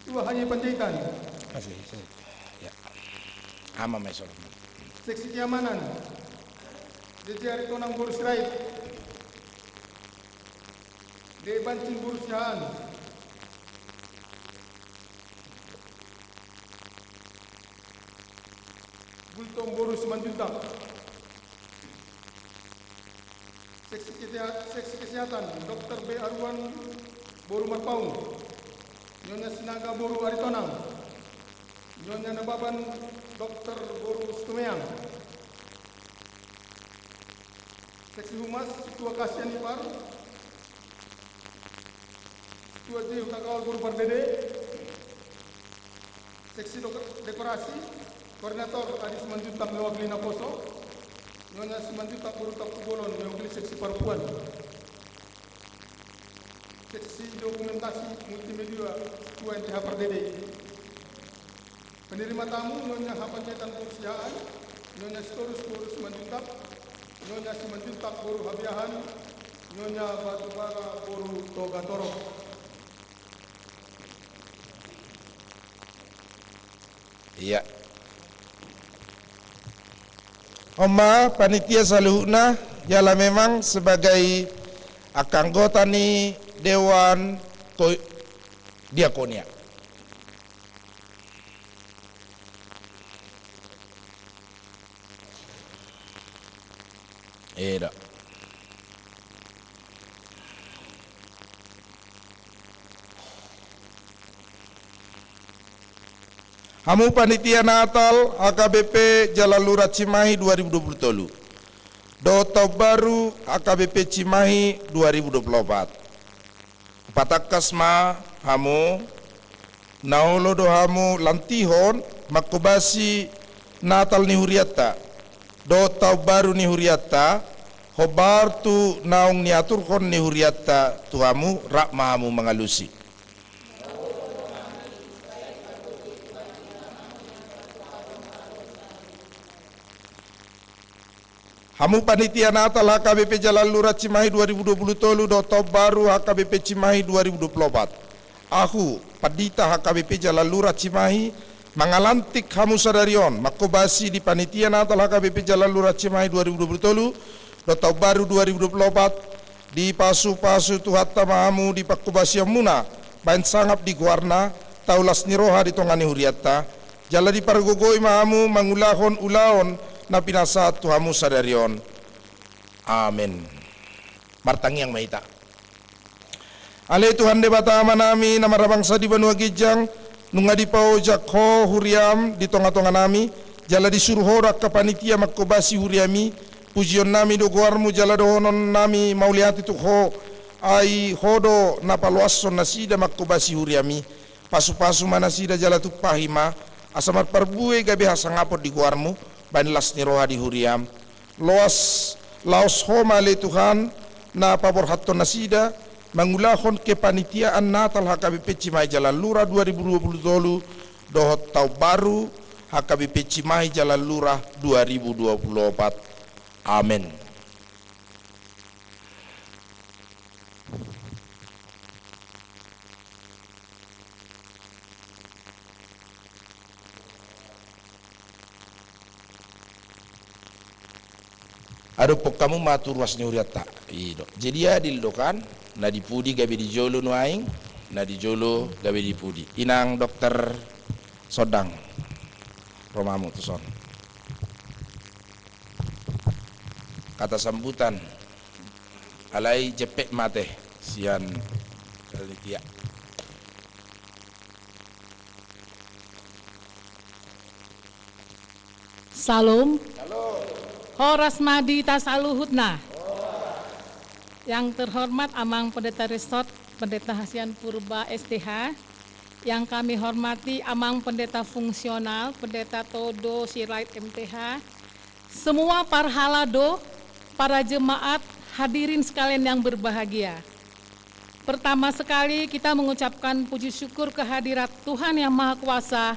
Situa H Y Panjaitan. Masih, masih. Ya. Ama mai soal. Seksi keamanan, J J Aritonang Boru Sirait. D Bancin Boru Siahaan. Gultom Boru Simanjuntak. Seksi keseha-, seksi kesehatan, Dokter B Aruan Boru Marpaung. Nyonya Sinaga Boru Aritonang. Nyonya Nababan Dokter Boru Situmeang. Seksi humas, Situa Kasian Ipar. Situa J Hutagaol Boru Pardede. Seksi dok-, dekorasi, koordinator Adi Simanjuntak mewakili naposo. Nyonya Simanjuntak Boru Tampubolon mewakili seksi parompuan. Seksi dokumentasi multimedia, Situa M T H Pardede. Penerima tamu, Nyonya H Panjaitan Boru Siahaan, Nyonya Sitorus Boru Simanjuntak, Nyonya Simanjuntak Boru Habiahan, Nyonya Batubara Boru Togatorop. Iya. On ma panitia saluhutna, jala memang sebagai angka anggota ni Dewan Ko-, Diakonia. Eda. Hamu panitia Natal H K B P Jalan Lurah Cimahi dua ribu dua puluh tolu. Dohot taon baru H K B P Cimahi dua ribu dua puluh opat. Hupatangkas ma hamu, na olo do hamu lantihon mangkobasi Natal ni hurianta dohot taon baru ni hurianta, hombar tu naung niaturhon ni hurianta tu hamu, rap ma hamu mangalusi. Hamu panitia Natal H K B P Jalan Lurah Cimahi dua ribu dua puluh tolu dohot taon baru H K B P Cimahi dua ribu dua puluh opat. Ahu, Pandita H K B P Jalan Lurah Cimahi, mangalantik hamu sadari on mangkobasi di panitia Natal H K B P Jalan Lurah Cimahi dua ribu dua puluh tolu dohot taon baru dua ribu dua puluh opat, dipasupasu Tuhanta ma hamu di pangkobasionmuna, baen sangap di goarna, tau las ni roha di tonga ni hurianta, jala dipargogoi ma hamu mangulahon ulaon na pinasahat tu hamu sadari on. Amen. Martangiang ma hita. Ale Tuhan Debata Amanami, na marhabangsa di banua ginjang, nunga dipaojak Ho huriam di tongatonganami, jala disuru Ho do angka panitia mangkobasi huriami, pujionnami do goarmu jala dohononnami mauliate tu Ho, ai Ho do na paloashon nasida mangkobasi huriami. Pasupasu ma nasida jala tumpahi ma, asa marparbue gabe hasangapon di goarmu, baen las ni roha di huriam. Loas, laos Ho ma ale Tuhan, na paborhathon nasida, mangulahon kepanitiaan Natal H K B P Cimahi Jalan Lurah dua ribu dua puluh tolu, dohot taon baru H K B P Cimahi Jalan Lurah dua ribu dua puluh opat. Amen. Adophon hamu ma tu ruas ni hurianta. I do. Jadi adil do kan, na di pudi gabe di jolo nuaeng, na di jolo gabe di pudi. Inang Dokter Sondang, ro ma hamu tuson. Kata sambutan, alai jempek ma ate sian panitia. Syalom. Horas ma di hita saluhutna. Yang terhormat Amang Pendeta Resort, Pendeta Hasian Purba S T H. Yang kami hormati Amang Pendeta Fungsional, Pendeta Todo Sirait M T H. Semua parhalado, para jemaat, hadirin sekalian yang berbahagia. Pertama sekali, kita mengucapkan puji syukur kehadirat Tuhan Yang Maha Kuasa.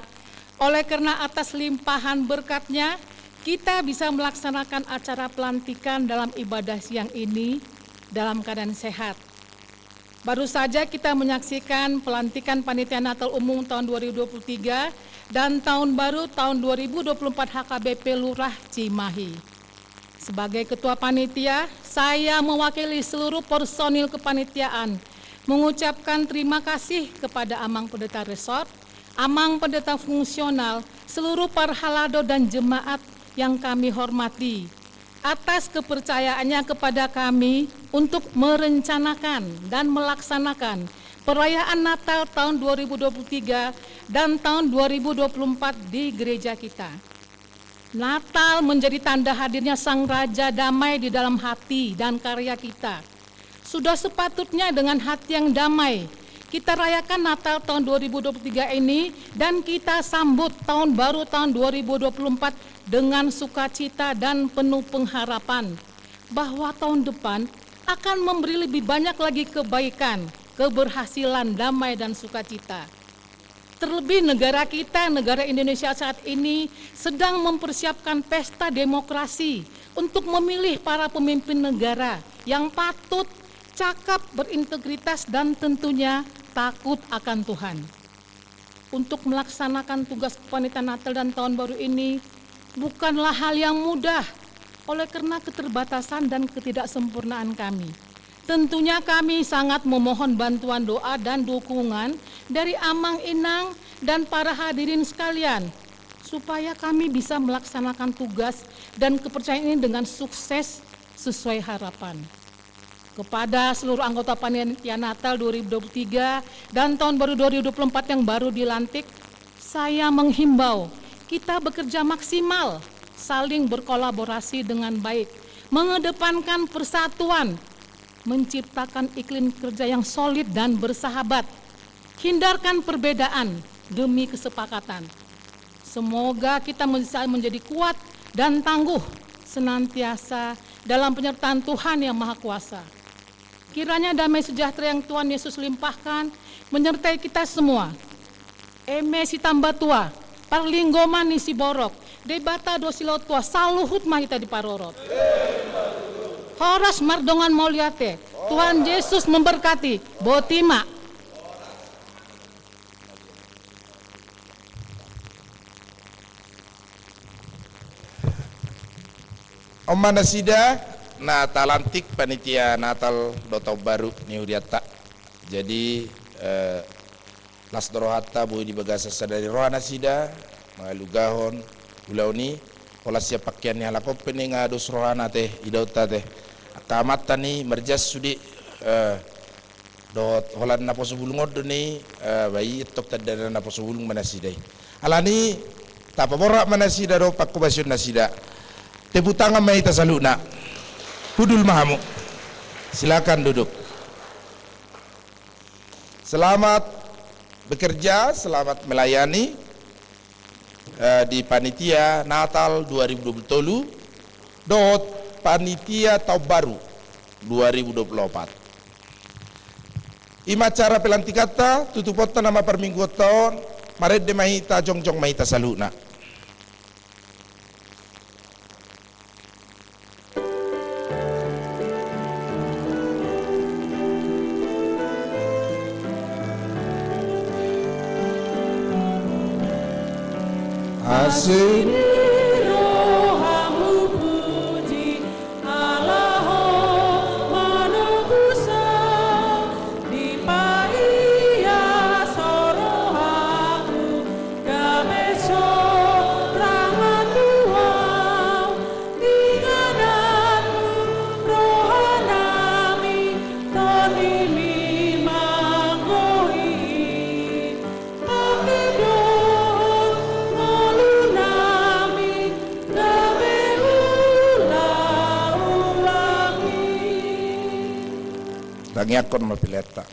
Oleh karena atas limpahan berkat-Nya, kita bisa melaksanakan acara pelantikan dalam ibadah siang ini dalam keadaan sehat. Baru saja kita menyaksikan pelantikan Panitia Natal Umum tahun dua ribu dua puluh tiga dan Tahun Baru tahun dua ribu dua puluh empat H K B P Lurah Cimahi. Sebagai Ketua Panitia, saya mewakili seluruh personil kepanitiaan mengucapkan terima kasih kepada Amang Pendeta Resort, Amang Pendeta Fungsional, seluruh parhalado dan jemaat yang kami hormati, atas kepercayaannya kepada kami untuk merencanakan dan melaksanakan perayaan Natal tahun dua ribu dua puluh tiga dan tahun dua ribu dua puluh empat di gereja kita. Natal menjadi tanda hadirnya Sang Raja Damai di dalam hati dan karya kita. Sudah sepatutnya dengan hati yang damai kita rayakan Natal tahun dua ribu dua puluh tiga ini dan kita sambut Tahun Baru tahun dua ribu dua puluh empat dengan sukacita dan penuh pengharapan bahwa tahun depan akan memberi lebih banyak lagi kebaikan, keberhasilan, damai, dan sukacita. Terlebih negara kita, negara Indonesia saat ini sedang mempersiapkan pesta demokrasi untuk memilih para pemimpin negara yang patut, cakap, berintegritas, dan tentunya takut akan Tuhan. Untuk melaksanakan tugas kepanitiaan Natal dan Tahun Baru ini bukanlah hal yang mudah oleh karena keterbatasan dan ketidaksempurnaan kami. Tentunya kami sangat memohon bantuan doa dan dukungan dari Amang Inang dan para hadirin sekalian, supaya kami bisa melaksanakan tugas dan kepercayaan ini dengan sukses sesuai harapan. Kepada seluruh anggota Panitia Natal dua ribu dua puluh tiga dan Tahun Baru dua ribu dua puluh empat yang baru dilantik, saya menghimbau kita bekerja maksimal, saling berkolaborasi dengan baik, mengedepankan persatuan, menciptakan iklim kerja yang solid dan bersahabat. Hindarkan perbedaan demi kesepakatan. Semoga kita bisa menjadi kuat dan tangguh senantiasa dalam penyertaan Tuhan Yang Maha Kuasa. Kiranya damai sejahtera yang Tuhan Yesus limpahkan menyertai kita semua. Eme sitambatua, parlinggoman ni siborok, Debata do silehon tua, saluhut ma hita diparorot. Horas mardongan mauliate, Tuhan Yesus memberkati, botima. On ma nasida na talantik panitia Natal dohot Tahun Baru ni hurianta. Jadi, eh, las do rohanta boi di bagasan sadari roha nasida mangalugahon ulaon i. Holan sian pangkean ni halak on pe ninna dos rohana ate, idaonta ate. Angka amanta ni marjas sude, eh, dohot holan naposo bulung on do ni, eh, ba i antong tandana naposo bulung ma nasida i. Alani i tapaborhat ma nasida dohot panghobasion nasida. Tepuk tangan ma hita saluhutna. Hundul ma hamu. Silakan duduk. Selamat bekerja, selamat melayani, eh, di panitia Natal dua ribu dua puluh tolu dohot panitia Tahun Baru dua ribu dua puluh opat. I ma acara pelantikanta, tutuponta nama parmingguonta on, marende ma hita, jongjong ma hita saluhutna. Asing ni rohamu puji, Tangiangkon ma peleanta.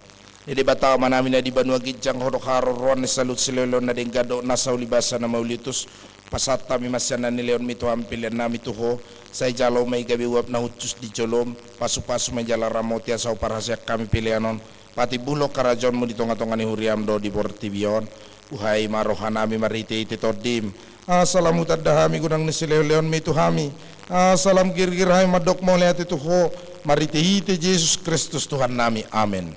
Ale Debata Amanami na di banua ginjang, Ho do haroroan ni saluhut silehon-lehon na denggan dohot nasa ulibasa na mauliutus. Pasahat hami ma sian na nilehonmi tu hami peleannami tu Ho. Sai jalo ma i gabe uap na hushus di jolom. Pasu-pasu ma i jala ramoti asa huparhaseang hami pelean on, patimbulhon harajaonmu di tonga-tonga ni huriam dohot di portibi on. Buhai ma rohanami marhite-hite Tondim, asa lam hutanda hami godang ni silehon-lehonmi tu hami, asa lam girgir hami mandok mauliate tu Ho, marhite-hite Jesus Kristus Tuhannami. Amen.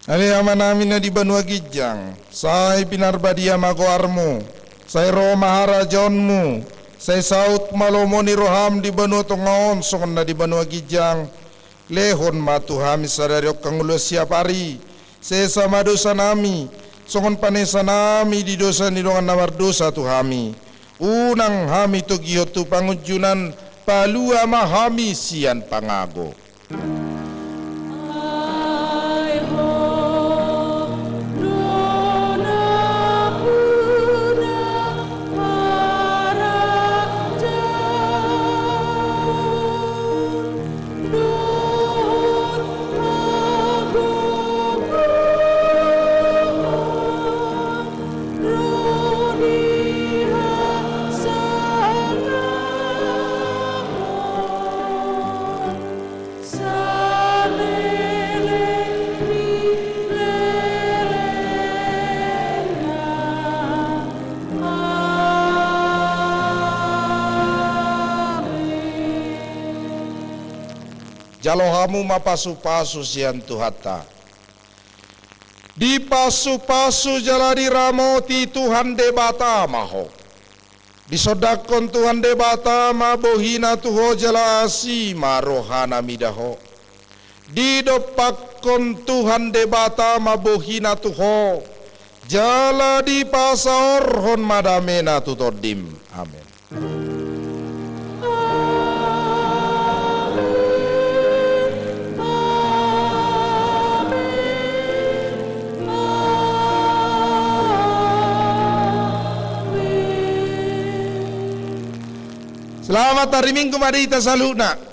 Ale Amanami na di banua ginjang, sai pinarbadia ma goarmu, sai ro ma harajaonmu, sai saut ma lomo ni roham di banua tonga on songon na di banua ginjang. Lehon ma tu hami sadari on hangoluan siapari. Sesa ma dosanami, songon panesanami di dosa ni dongan na mardosa tu hami. Unang hami togihon tu pangunjunan, palua ma hami sian pangago. Jalo hamu ma pasu-pasu sian Tuhanta. Dipasu-pasu jala diramoti Tuhan Debata ma ho. Disondangkon Tuhan Debata ma bohina tu ho jala asi ma rohana mida ho. Didompakkon Tuhan Debata ma bohina tu ho, jala dipasaorhon ma damena tu tondim. Amen. Selamat hari Minggu ma di hita saluhutna.